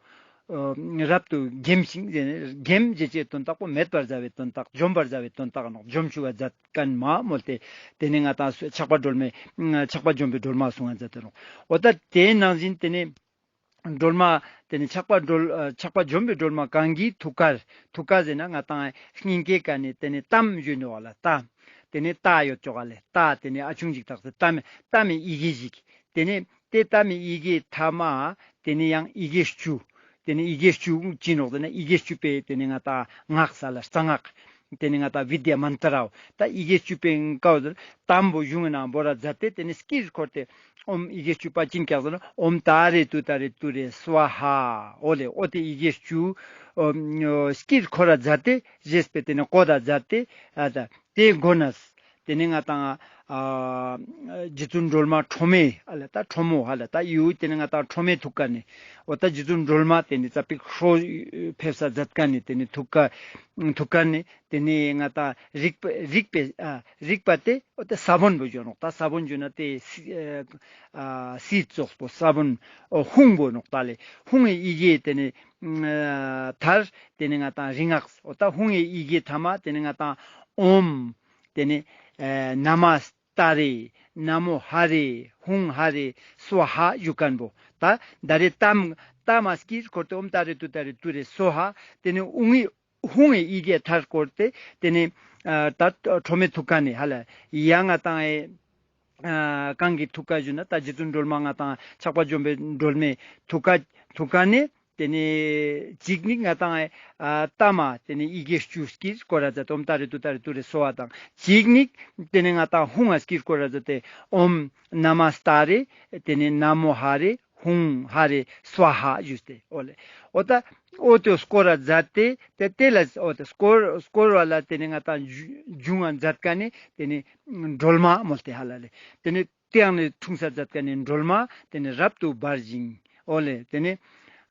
ཨ་རབ་ཏུ་འགེམས་ཤིང་ཟེར་ནེ་འགེམས་ཅེས་སི་དོན་དག་པོ་མེད་པར་བཟའ་བའི་དོན་དག་འཇོམས་པར་བཟའ་བའི་དོན་དག་ནོག་འཇོམས་ཅུག་ག་མཛད་མཁན་མ་མོལ་ཏེ་ཏེ་ནེ་ང་ཏང་ཆགས་པ་སྒྲོལ་མའི་ཆགས་པ་འཇོམས་པའི་སྒྲོལ་མ་གསུང་ང་མཛད་དེ་ནོག་འོ་ད་ཏེ་ནང་བཞིན་ཏེ་ནེ་སྒྲོལ་མ་ཏེ་ནེ་ཆགས་པ་སྒྲོལ་ཨ་ཆགས་པ་འཇོམས་པའི་སྒྲོལ་མ་གང་གི་ཐུགས་ཀར་ཐུགས་ཀ་ཟེར་ན་ང་ཏང་སྙིང་གའི་ཀ་ནེ་ཏེ་ནེ་ཏམ་ཞུ་ནོག་ལ། ཏ་ཏེ་ནེ་ཏ་ཡོད་ཅོག་ག་ལེ། ཏ་ཏེ་ནེ་ཨ་ཆུང་ཅིག་ཐག་ཏ་མེ་ཏ་མེ་ཡི་གེ་ཞིག་ཏེ་ནེ་ཏེ་ཏ་མེ་ཡི་གེ་ཐ་མ་ཏེ་ནེ་ཡང་ཡི་གེ་བཅུ། ཏེ་ནེ་ཡི་གེ་བཅུ་ཅི་ནོག་ཟེར་ན་ཡི་གེ་བཅུ་པའི་ཏེ་ནེ་ང་ཏང་སྔགས་ས་ལ་རྩ་སྔགས། ཏེ་ནེ་ང་ཏང་བི་དྱ་མན་ཏྲའོ། ད་ཡི་གེ་བཅུ་པའི་ཀའོ་ཟེར་ཏམ་བོ་གཞུང་ནང་བོར་ར་མཛད་དེ་ཏེ་ནེ་དཀྱིལ་འཁོར་ཏེ་ཨོམ་ཡི་གེ་བཅུ་པ་ཅི་ནོག་ཀྱག་ཟེར་ན་ཨོམ་ཏཱ་རེ་ཏུཏྟཱ་རེ་ཏུ་རེ་སྭཱ་ཧཱ་འོ་ལེ། འོ་ཏེ་ཡི་གེ་བཅུ་ཨོམ་དཀྱིལ་འཁོར་ར་མཛད་དེ་བཞེས་པའི་ཏེ་ནེ་བཀོད་ད་མཛད་དེ་ཨ་ད་ཏེ་མགོ་ནས་ཏེ་ནེ་ང་ཏང་ཨ་རྗེ་བཙུན་སྒྲོལ་མ་ཁྲོ་མོའི་ཨ་ལ་ད་ཁྲོ་མོ་ཧ་ལ་ད་ཡུ་ཏེ་ནེ་ང་ཏང་ཁྲོ་མོའི་ཐུགས་ཀ་ནེ་འོ་ད་རྗེ་བཙུན་སྒྲོལ་མ་ཏེ་ནེ་ཙ་པིག་ཧྲོ་ཕེབས་ས་མཛད་མཁན་ནི་ཏེ་ནེ་ཐུགས་ཀ་ཐུགས་ཀ་ནེ་ཏེ་ནེ་ང་ཏང་རིག་པ་རིག་པའི་ཨ་རིག་པ་ཏེ་འོ་ད་ས་བོན་བོ་ཞུ་ནོག་ད་ས་བོན་ཞུ་ན་ཏེ་སི་ཨ་སི་ཙོགས་པོ་ས་བོན་འོ་ཧཱུྃ་བོ་ནོག་ད་ལེ། ཧཱུྃ་ཡི་གེ་ཏེ་ནེ་ཨ་མཐར་ཏེ་ནེ་ང་ཏང་རིག་སྔགས་འོ་ད་ཧཱུྃ་ཡི་གེ་ཐ་མ་ཏེ་ནེ་ང་ཏང་ཨོམ། ཏེ་ནེ་ཨ་ན་མ་ཏཱ་རེ། ན་མོ་ཧ་རེ། ཧཱུྃ་ཧ་རེ། སྭཱ་ཧཱ་ཞུ་མཁན་བོ། ད་ད་རེ་ཏམ་ཏ་མ་དཀྱིལ་འཁོར་ཏེ་ཨོམ་ཏཱ་རེ་ཏུཏྟཱ་རེ་ཏུ་རེ་སྭཱ་ཧཱ། ཏེ་ནེ་ཧཱུྃ་ཡི་ཧཱུྃ་ཡི་ཡི་གེ་མཐར་བསྐོར་ཏེ་ཏེ་ནེ་ཨ་ད་ཁྲོ་མོའི་ཐུགས་ཀ་ནེ་ཧ་ལ་ཡ་ང་ཏང་ཨེ་ཨ་གང་གི་ཐུགས་ཀ་ཞུ་ན་ད་རྗེ་བཙུན་སྒྲོལ་མ་ང་ཏང་ཆགས་པ་འཇོམས་པའི་སྒྲོལ་མའི་ཐུགས་ཀ་ཐུགས་ཀ་ནེ་ཏེ་ནེ་གཅིག་ནི་ང་ཏང་ཨ་ཏ་མ་ཏེ་ནེ་ཡི་གེ་བཅུ་དཀྱིལ་འཁོར་ར་མཛད་དེ་ཨོམ་ཏཱ་རེ་ཏུཏྟཱ་རེ་ཏུ་རེ་སྭཱ་ཧཱ་དང་གཅིག་ནི་ཏེ་ནེ་ང་ཏང་ཧཱུྃ་ཨ་དཀྱིལ་འཁོར་ར་མཛད་དེ་ཨོམ་ན་མ་སྟཱ་རེ། ཏེ་ནེ་ན་མོ་ཧ་རེ། ཧཱུྃ་ཧ་རེ་སྭཱ་ཧཱ་ཞུས་ཏེ་འོ་ལེ། འོ་ད་འོ་ཏེ་བསྐོར་ར་མཛད་དེ་ཏེ་ཏེ་ལ་འོ་ཏེ་བསྐོར་བསྐོར་བ་ལ་ཏེ་ནེ་ང་ཏང་འབྱུང་བ་མཛད་མཁན་ནི་ཏེ་ནེ་སྒྲོལ་མ་མོལ་ཏེ་ཧ་ལ་ལེ། ཏེ་ནེ་ཏེ་ཡང་ནི་འཁྲུངས་ས་མཛད་མཁན་ནི་སྒྲོལ་མ་ཏེ་ནེ་རབ་ཏུ་འབར་ཞིང་འོ་ལེ། ཏེ་ནེ་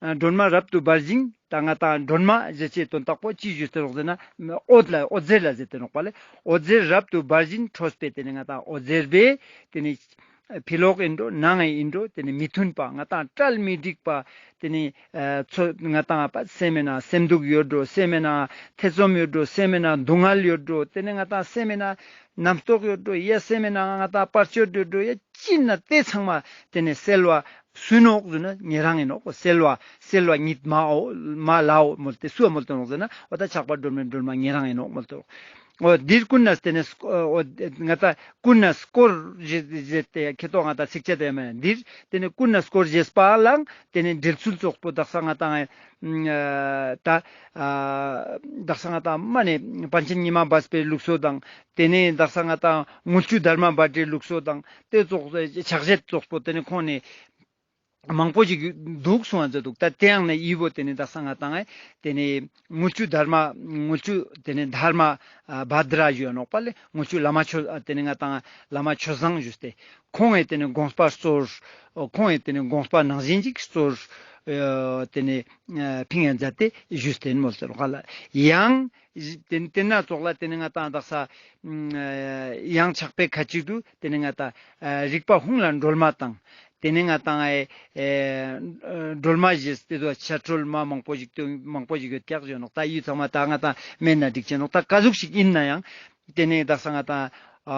ཨ་སྒྲོལ་མ་རབ་ཏུ་འབར་ཞིང་ད་ང་ཏང་སྒྲོལ་མ་ཞེས་བྱའི་དོན་དག་པོ་ཅི་ཞུས་ཏེ་ནོག་ཟེར་ན་འོད་ལ་འོད་ཟེར་ལ་ཟེར་ཏེ་ནོག་པ་ལེ། འོད་ཟེར་རབ་ཏུ་འབར་ཞིང་འཕྲོས་པའི་ཏེ་ནེ་ང་ཏང་འོད་ཟེར་བའི་ཏེ་ནེ་ ཕི་ལོག་ཨིན་འགྲོ་ནང་ཨིན་འགྲོ་ཏེ་ནེ་མི་མཐུན་པ་ང་ཏང་བཀྲ་མི་སྒྲིག་པ་ཏེ་ནེ་ཚོ་ང་ཏང་པ་སེམས་མེད་ན་སེམས་སྡུག་ཡོད་འགྲོ་སེམས་མེད་ན་ཐེ་ཚོམ་ཡོད་འགྲོ་སེམས་མེད་ན་སྡུག་བསྔལ་ཡོད་འགྲོ་ཏེ་ནེ་ང་ཏང་སེམས་མེད་ན་རྣམ་རྟོག་ཡོད་འགྲོ་ཡ་སེམས་མེད་ན་ང་ཏང་བར་ཆད་ཡོད་འགྲོ་ཡ་ཅི་ན་ཏེ་ཚང་མ་ཏེ་ནེ་སེལ་བ་སུ་ནོག་ཟེར་ན་ཉེ་རང་ཨིན་ནོག་སེལ་བ་སེལ་བ་ཉིད་མའོ་མ་ལའོ་མོལ་ཏེ་སུའ་མོལ་ཏེ་ནོག་ཟེར་ན་འོ་ད་ཆགས་པ་སྒྲོལ་མའི་སྒྲོལ་མ་ཉེ་རང་ཨིན་ནོག་མོལ་ཏེ་ནོག་འོ་འདིར་ཀུན་ནས་ཏེ་ནེ་སྐོ་འོ་ང་ཏང་ཀུན་ནས་སྐོར་ཞེས་ཏེ་ཁེ་ཏོག་ང་ཏང་ཚིགས་བཅད་ཏེ་མེད་འདིར་ཏེ་ནེ་ཀུན་ནས་སྐོར་ཞེས་པ་ལའང་ཏེ་ནེ་འགྲེལ་ཚུལ་ཙོགས་པོ་དག་ས་ང་ཏང་ཨ་ད་ཨ་དག་ས་ང་ཏང་མ་ནེ་པཎ་ཆེན་ཉི་མ་སྦས་པའི་ལུགས་སྲོལ་དང་ཏེ་ནེ་དག་ས་ང་ཏང་དངུལ་ཆུ་དྷརྨ་བྷ་དྲའི་ལུགས་སྲོལ་དང་ཏེ་ཙོགས་ཕྱག་བཞེས་ཙོགས་པོ་ཏེ་ནེ་ཁོང་ནེ་མང་པོ་ཞིག་འདུག་གསུང་བ་མཛད་འདུག་ད་དེ་ཡང་ནས་ཡི་བོ་དེ་ནས་དག་ས་ང་ཏང་ཨེ་དེ་ནས་དངུལ་ཆུ་དྷརྨ་དངུལ་ཆུ་དེ་ནས་དྷརྨ་ཨ་བྷ་དྲ་ཞུ་ཡ་ནོག་པ་ལེ། དངུལ་ཆུ་བླ་མ་ཆོས་ཨ་དེ་ནས་ང་ཏང་བླ་མ་ཆོས་བཟང་ཞུས་ཏེ་ཁོང་ཨེ་དེ་ནས་དགོངས་པ་གཙོར་ཁོང་ཨེ་དེ་ནས་དགོངས་པ་ནང་བཞིན་ཅིག་གཙོར་ཨ་དེ་ནས་ཨ་ཕིང་ཡ་མཛད་དེ་ཞུས་ཏེ་མོལ་ཟེར་ཁ་ལ་ཡང་དེ་དེ་ན་ཙོགས་ལ་དེ་ནས་ང་ཏང་དག་ས་ཨ་ཡང་ཕྱག་དཔེ་ཁ་ཅིག་ཏུ་དེ་ནས་ང་ཏང་ཨ་རིག་པ་ཧཱུྃ་ལ་སྒྲོལ་མ་དང་། དེ་ནས་ང་ཏང་ཨེ་ཨེ་སྒྲོལ་མ་ཞེས་ཏེ་དོ་ཆ་འཕྲུལ་མ་མང་པོ་ཞིག་ཏུ་མང་པོ་ཞིག་ཡོད་ཀྱག་ཞུ་ནོག་ད་ཡུལ་ཚང་མ་ད་ང་ཏང་མེད་ན་འགྲིག་ཅེ་ནོག་ད་ཀ་ཟུག་ཞིག་ཡིན་ན་ཡང་དེ་ནས་དག་ས་ང་ཏང་ཨ་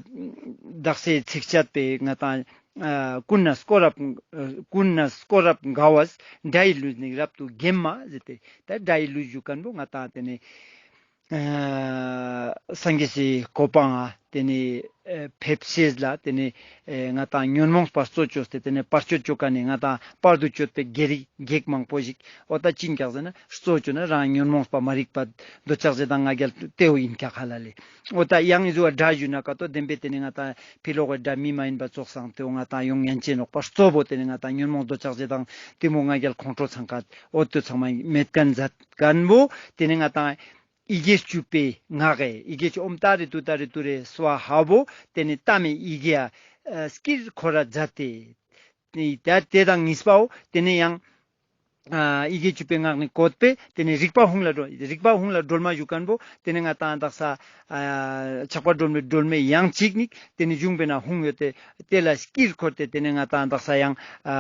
དག་སའི་ཚིགས་བཅད་པའི་ང་ཏང་ཨ་ཀུན་ནས་བསྐོར་རབ་ཀུན་ནས་བསྐོར་རབ་དགའ་བས་དགྲ་ཡི་ལུས་ནི་རབ་ཏུ་འགེམས་མ་ཟེར་ཏེ་ད་དགྲ་ཡི་ལུས་ཞུ་མཁན་པོ་ང་ཏང་དེ་ནས། ཨ་སངས་རྒྱས་སི་གོ་འཕང་ང་དེ་ནས་ཨ་ཕེབས་ཤེས་ལ་དེ་ནས་ཨ་ང་ཏང་ཉོན་མོངས་པ་གཙོ་བཅོས་ཏེ་དེ་ནས་བར་ཆད་བཅོ་མཁན་ནི་ང་ཏང་བར་དུ་གཅོད་པའི་བགེགས་རིགས་བགེགས་མང་པོ་ཞིག་འོ་ད་ཅི་ཡིན་ཀྱག་ཟེར་ན་གཙོ་བཅོ་ན་རང་ཉོན་མོངས་པ་མ་རིག་པ་འདོད་ཆགས་ཞེ་སྡང་ང་རྒྱལ་དེའོ་ཡིན་ཀྱག་ཧ་ལ་ལེ། འོ་ད་ཡང་ཨི་ཟུ་བ་དགྲ་ཞུ་ན་ཀ་ཏོ་བདེན་པའི་དེ་ནས་ང་ཏང་ཕི་ལོག་གི་དགྲ་མི་མ་ཡིན་པ་ཙོགས་སང་དེའོ་ང་ཏང་ཡོང་ཉན་ཅེ་ནོག་པ་གཙོ་བོ་དེ་ནས་ང་ཏང་ཉོན་མོངས་འདོད་ཆགས་ཞེ་སྡང་གཏི་མུག་ང་རྒྱལ་ཁོང་ཁྲོ་ཚང་ཀ་འོ་དོ་ཚང་མ་མེད་མཁན་མཛད་མཁན་བོ་དེ་ནས་ང་ཏང་ཡི་གེ་བཅུ་པའི་སྔགས་ཨེ་ཡི་གེ་བཅུ་ཨོཾ་ཏཱ་རེ་ཏུཏྟཱ་རེ་ཏུ་རེ་སྭཱ་ཧཱ་བོ་དེ་ནས་ཏཱཾ་ཡི་གེ་ཨ་དཀྱིལ་འཁོར་ར་མཛད་དེ་དེ་དེ་དང་གཉིས་པའོ་དེ་ནས་ཡང་ཨ་ཡི་གེ་བཅུ་པའི་སྔགས་ནི་བཀོད་པས་དེ་ནས་རིག་པ་ཧཱུྃ་ལ་སྒྲོལ་རིག་པ་ཧཱུྃ་ལ་སྒྲོལ་མ་ཞུ་མཁན་བོ་དེ་ནས་ང་ཏང་དག་ས་ཨ་ཆགས་པ་སྒྲོལ་མའི་སྒྲོལ་མའི་ཡང་གཅིག་ནི་དེ་ནས་གཞུང་པའི་ནང་ཧཱུྃ་ཡོད་དེ་དེ་ལ་དཀྱིལ་འཁོར་ཏེ་དེ་ནས་ང་ཏང་དག་ས་ཡང་ཨ་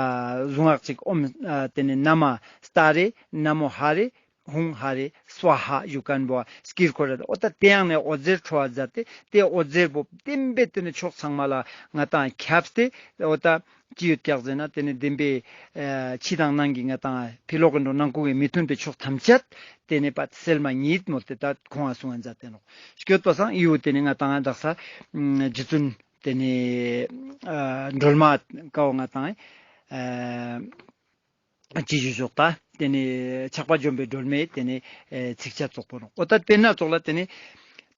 གཟུངས་སྔགས་གཅིག་ཨོཾ་ཨ་དེ་ནས་ན་མ་སྟཱ་རེ་ན་མོ་ཧ་རེ། ཧཱུྃ་ཧ་རེ་སྭཱ་ཧཱ་ཞུ་མཁན་བོ་དཀྱིལ་འཁོར་རེ་འོ་ད་དེ་ཡང་ནས་འོད་ཟེར་འཕྲོ་བ་མཛད་དེ་དེ་འོད་ཟེར་བོ་བདེན་པའི་དེ་ནས་ཕྱོགས་ཚང་མ་ལ་ང་ཏང་ཁྱབ་སྟེ་འོ་ད་ཅི་ཡོད་ཀྱག་ཟེར་ན་དེ་ནས་བདེན་པའི་ཨ་ཕྱི་དང་ནང་གི་ང་ཏང་ཕི་ལོག་གི་འགྲོ་ནང་ཁུག་གི་མི་མཐུན་པའི་ཕྱོགས་ཐམས་ཅད་དེ་ནས་པ་སེལ་མ་ཉིད་མོལ་ཏེ་ད་ཁོང་ང་གསུང་ང་མཛད་དེ་ནོག་སྐྱོད་པ་སང་ཨི་བོ་དེ་ནས་ང་ཏང་དག་ས་རྗེ་བཙུན་དེ་ནས་ཨ་སྒྲོལ་མ་ཀའོ་ང་ཏང་ཨ། ཅི་ཞུ་ཞོག་ད། དེ་ནས་ཆགས་པ་འཇོམས་པའི་སྒྲོལ་མའི་དེ་ནས་ཚིགས་བཅད་ཙོགས་པོ་ནོག་འོ་ད་དཔེར་ན་ཙོགས་ལ་དེ་ནས་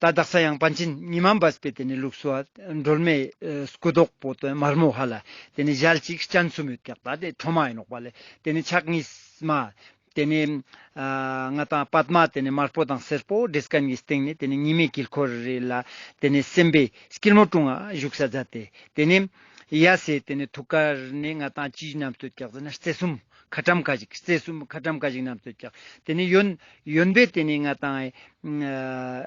ད་དག་ས་ཡང་པཎ་ཆེན་ཉི་མ་སྦས་པའི་དེ་ནས་ལུགས་སུ་སྒྲོལ་མའི་སྐུ་མདོག་པོ་དེ་དམར་མོ་ཧ་ལ་དེ་ནས་ཞལ་གཅིག་སྤྱན་གསུམ་ཡོད་ཀྱག་ད་དེ་ཁྲོ་མ་ཡིན་ནོག་པ་ལེ། དེ་ནས་ཕྱག་གཉིས་མ། དེ་ནས་ང་ཏང་པདྨ་དེ་ནས་དམར་པོ་དང་སེར་པོ་འདྲེས་མཁན་གྱི་སྟེང་ནས་དེ་ནས་ཉི་མའི་དཀྱིལ་འཁོར་རེ་ལ་དེ་ནས་སེམས་དཔའི་སྐྱིལ་མོ་ཀྲུང་ང་བཞུགས་ས་མཛད་དེ་དེ་ནས་གཡས་སི་དེ་ནས་ཐུགས་ཀར་ནས་ང་ཏང་ཅི་བསྣམས་ཏེ་ཡོད་ཀྱག་ཟེར་ན་རྩེ་གསུམ་ཁ་ཊྭཱཾ་ཀ་ཞིག་རྩེ་གསུམ་ཁ་ཊྭཱཾ་ཀ་ཞིག་བསྣམས་ཏེ་ཡོད་ཀྱག་དེ་ནས་གཡོན་གཡོན་པས་དེ་ནས་ང་ཏང་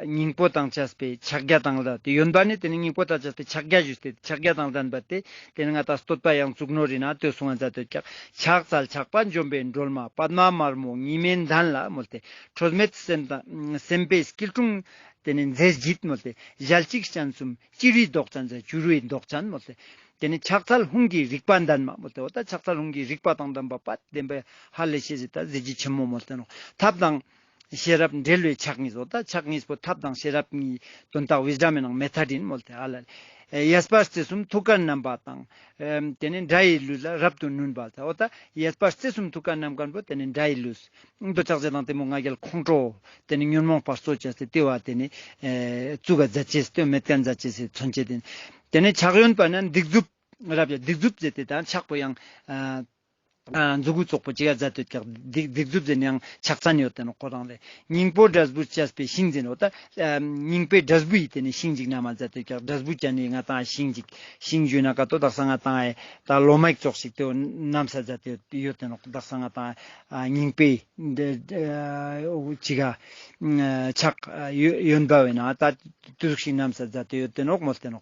སྙིང་པོ་དང་བཅས་པའི་ཕྱག་རྒྱ་དང་ལྡན་དེ་གཡོན་པ་ནས་དེ་ནས་སྙིང་པོ་དང་བཅས་པའི་ཕྱག་རྒྱ་ཞུས་ཏེ་ཕྱག་རྒྱ་དང་ལྡན་པ་དེ་དེ་ནས་ང་ཏང་བསྟོད་པ་ཡང་གཙུག་ནོར་རི་ན་དེ་གསུང་ང་མཛད་དེ་ཡོད་ཀྱག་ཕྱག་འཚལ་ཆགས་པ་འཇོམས་པའི་སྒྲོལ་མ་པདྨ་དམར་མོ་ཉི་མའི་གདན་ལ་མོལ་ཏེ་ཁྲོ་མེད་སེམས་དང་སེམས་དཔའི་སྐྱིལ་ཀྲུང་དེ་ནས་མཛེས་བརྗིད་མོལ་ཏེ་ཞལ་གཅིག་སྤྱན་གསུམ་བྱུ་རུའི་མདོག་ཅན་ཟེར་བྱུ་རུའི་མདོག་ཅན་མོལ་ཏེ་དེ་ནས་ཕྱག་འཚལ་ཧཱུྃ་གི་རིག་པ་ལྡན་མ་མོལ་ཏེ་འོ་ད་ཕྱག་འཚལ་ཧཱུྃ་གི་རིག་པ་དང་ལྡན་པ་པ་བདེན་པའི་ཧ་ལས་ཤེས་ཟེར་ད་གཟི་བརྗིད་ཆེན་མོ་མོལ་ཏེ་ནོག་ཐབས་དང་ཤེས་རབ་འབྲེལ་བའི་ཕྱག་གཉིས་འོ་ད་ཕྱག་གཉིས་པོ་ཐབས་དང་ཤེས་རབ་གཉིས་དོན་དག་ཝིས་ཌམ་མི་ནང་མེ་ཐོཌ་ཡིན་མོལ་ཏེ་ཧ་ལ་ལེ། གཡས་པ་རྩེ་གསུམ་ཐུགས་ཀར་བསྣམས་པ་དང་། དེ་ནས་དགྲ་ཡི་ལུས་ལ་རབ་ཏུ་བསྣུན་པ་དང་། འོ་ད་གཡས་པ་རྩེ་གསུམ་ཐུགས་ཀར་བསྣམས་མཁན་པོ་དེ་ནས་དགྲ་ཡི་ལུས། འདོད་ཆགས་ཞེ་སྡང་གཏི་མུག་ང་རྒྱལ་ཁོང་ཁྲོ། དེ་ནས་ཉོན་མོངས་པ་གཙོ་བྱས་ཏེ་དེ་བ་དེ་ནས་བཙུགས་ཀ་མཛད་ཅེས་དེ་མེད་མཁན་མཛད་ཅེས་སི་མཚོན་བྱེད་དེ། དེ་ནས་ཕྱག་གཡོན་པ་ན་སྡིགས་མཛུབ་རབ་ཡ་སྡིགས་མཛུབ་ཟེར་ཏེ་ད་ཕྱག་པོ་ཡང་། མཛུ་གུ་ཙོགས་པོ་ཅིག་ག་མཛད་དེ་ཡོད་ཀྱག་སྡིགས་མཛུབ་ཟེར་ནས་ཡང་ཕྱག་མཚན་ཡོད་དེ་ནོག་ཁོ་རང་ལེ། སྙིང་པོ་འབྲས་བུ་བཅས་པའི་ཤིང་ཟེར་ནོག་ད་སྙིང་པོའི་འབྲས་བུ་ཡི་དེ་ནས་ཤིང་ཅིག་བསྣམས་མཛད་དེ་ཡོད་ཀྱག་འབྲས་བུ་ཅན་ནི་ང་ཏང་ཤིང་ཅིག་ཤིང་ཞུས་ན་ཀ་ཏོ་དག་ས་ང་ཏང་ད་ལོ་མ་ཙོགས་ཤིག་དེ་བསྣམས་ས་མཛད་དེ་ཡོད་དེ་ནོག་དག་ས་ང་ཏང་སྙིང་པོའི་ཅིག་ག་ཕྱག་གཡོན་པ་བས་ན་ད་དུ་ཟུག་ཤིག་བསྣམས་ས་མཛད་དེ་ཡོད་དེ་ནོག་མོལ་ཏེ་ནོག་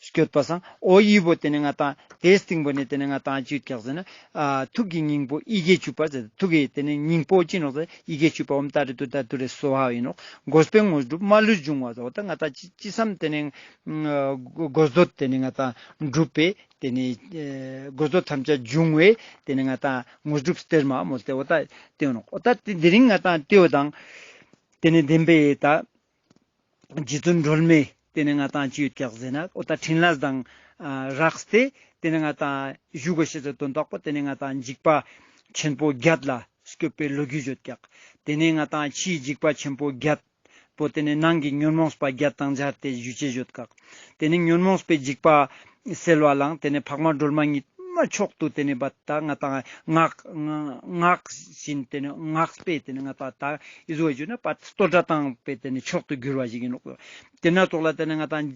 སྐྱོད་པ་སང་འོ་ཡི་བོ་ཏེ་ནེ་ང་ཏང་ཏེ་སྟིང་བོ་ནེ་ཏེ་ནེ་ང་ཏང་ཅི་ཡོད་ཀྱག་ཟེར་ན། ཨ་ཐུགས་ཀྱི་སྙིང་པོ་ཡི་གེ་བཅུ་པ་ཟེར། ཐུགས་ཀྱི་ཏེ་ནེ་སྙིང་པོ་ཅི་ནོག་ཟེར་ཡི་གེ་བཅུ་པ་འོམ་ཏ་རེ་ཏུ་ཏ་ཏུ་རེ་སོ་ཧ་ཡིན་ནོག། དགོས་པའི་དངོས་གྲུབ་མ་ལུས་འབྱུང་བ་ཟེར། འོ་ཏ་ང་ཏང་ཅི་ཅི་བསམ་ཏེ་ནེ་དགོས་འདོད་ཏེ་ནེ་ང་ཏང་འགྲུབ་པའི་ཏེ་ནེ་དགོས་འདོད་ཐམས་ཅད་འབྱུང་བའི་ཏེ་ནེ་ང་ཏང་དངོས་གྲུབ་སྟེར་མ་མོལ་ཏེ་འོ་ཏ་ཏེ་ཡོད་ནོག། འོ་ཏ་ཏེ་དེ་རིང་ང་ཏང་ཏེ་བོ་དང་ཏེ་ནེ་ལྡན་པའི་ཏ། རྗེ་བཙུན་སྒྲོལ་མའི་ཏེ་ནེ་ང་ཏང་ཅི་ཡོད་ཀྱག་ཟེར་ན། འོ་ཏ་ཕྲིན་ལས་དང་ཨ་རགས་ཏེ་ཏེ་ནེ་ང་ཏང་ཞུ་དགོས་ཤེས་ཟེར་དོན་དག་པོ་ཏེ་ནེ་ང་ཏང་འཇིགས་པ་ཆེན་པོ་བརྒྱད་ལ་སྐྱོབ་པའི་ལོ་རྒྱུས་ཡོད་ཀྱག། ཏེ་ནེ་ང་ཏང་ཕྱིའི་འཇིགས་པ་ཆེན་པོ་བརྒྱད་པོ་ཏེ་ནེ་ནང་གི་ཉོན་མོངས་པ་བརྒྱད་དང་སྦྱར་ཏེ་ཞུ་ཅེས་ཡོད་ཀྱག། ཏེ་ནེ་ཉོན་མོངས་པའི་འཇིགས་པ་སེལ་བ་ལའང་ཏེ་ནེ་འཕགས་མ་སྒྲོལ་མ་ཉིད་མ་མཆོག་ཏུ་ཏེ་ནེ་བ་ཏ་ང་ཏང་སྔགས་སྔགས་བཞིན་ཏེ་ནེ་སྔགས་པས་ཏེ་ནེ་ང་ཏང་ཏ་ཨི་ཟུག་ཞུ་ན་བ་ཏ་བསྟོད་ར་བཏང་པའི་ཏེ་ནེ་མཆོག་ཏུ་གྱུར་བ་ཞིག་ཡིན་ནོག། ཏེ་ན་ཙོགས་ལ་ཏེ་ནེ་ང་ཏང་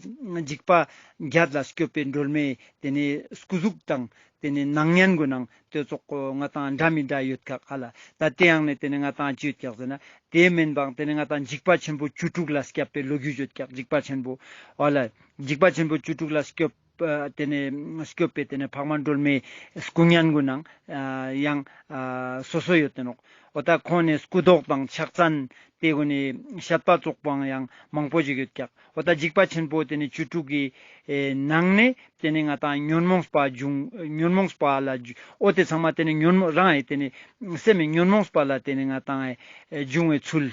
འཇིགས་པ་བརྒྱད་ལ་སྐྱོབ་པའི་སྒྲོལ་མའི་ཏེ་ནེ་སྐུ་གཟུགས་དང་ཏེ་ནེ་སྣང་བརྙན་གུན་ནང་ཏེ་ཙོགས་ང་ཏང་འདྲ་མི་འདྲ་ཡོད་ཀྱག་ཧ་ལ། ཏ་ཏེ་ཡང་ནེ་ཏེ་ནེ་ང་ཏང་ཅི་ཡོད་ཀྱག་ཟེར་ན། ཏེ་མེན་པའང་ཏེ་ནེ་ང་ཏང་འཇིགས་པ་ཆེན་པོ་བཅུ་དྲུག་ལ་སྐྱོབ་པའི་ལོ་རྒྱུས་ཡོད་ཀྱག། འཇིགས་པ་ཆེན་པོ་ཧ་ལ། འཇིགས་པ་ཆེན་པོ་བཅུ་དྲུག་ལ་སྐྱོབ་ཨ་ཏེ་ནེ་སྐྱོབ་པའི་ཏེ་ནེ་འཕགས་མ་སྒྲོལ་མའི་སྐུ་བརྙན་གུན་ནང་ཨ་ཡང་ཨ་སོ་སོ་ཡོད་དེ་ནོག། འོ་ཏ་ཁོང་ནེ་སྐུ་མདོག་དང་ཕྱག་མཚན་ཏེ་གུན་ནི་བཤད་པ་ཙོགས་པོའང་ཡང་མང་པོ་ཞིག་ཡོད་ཀྱག། འོ་ཏ་འཇིགས་པ་ཆེན་པོ་ཏེ་ནེ་བཅུ་དྲུག་གི་ཨེ་ནང་ནེ་ཏེ་ནེ་ང་ཏང་ཉོན་མོངས་པ་འབྱུང་ཉོན་མོངས་པ་ལ་འབྱུ་འོ་ཏེ་ཚང་མ་ཏེ་ནེ་ཉོན་མོངས་རང་ཨེ་ཏེ་ནེ་སེམས་མེད་ཉོན་མོངས་པ་ལ་ཏེ་ནེ་ང་ཏང་ཨེ་འབྱུང་བའི་ཚུལ་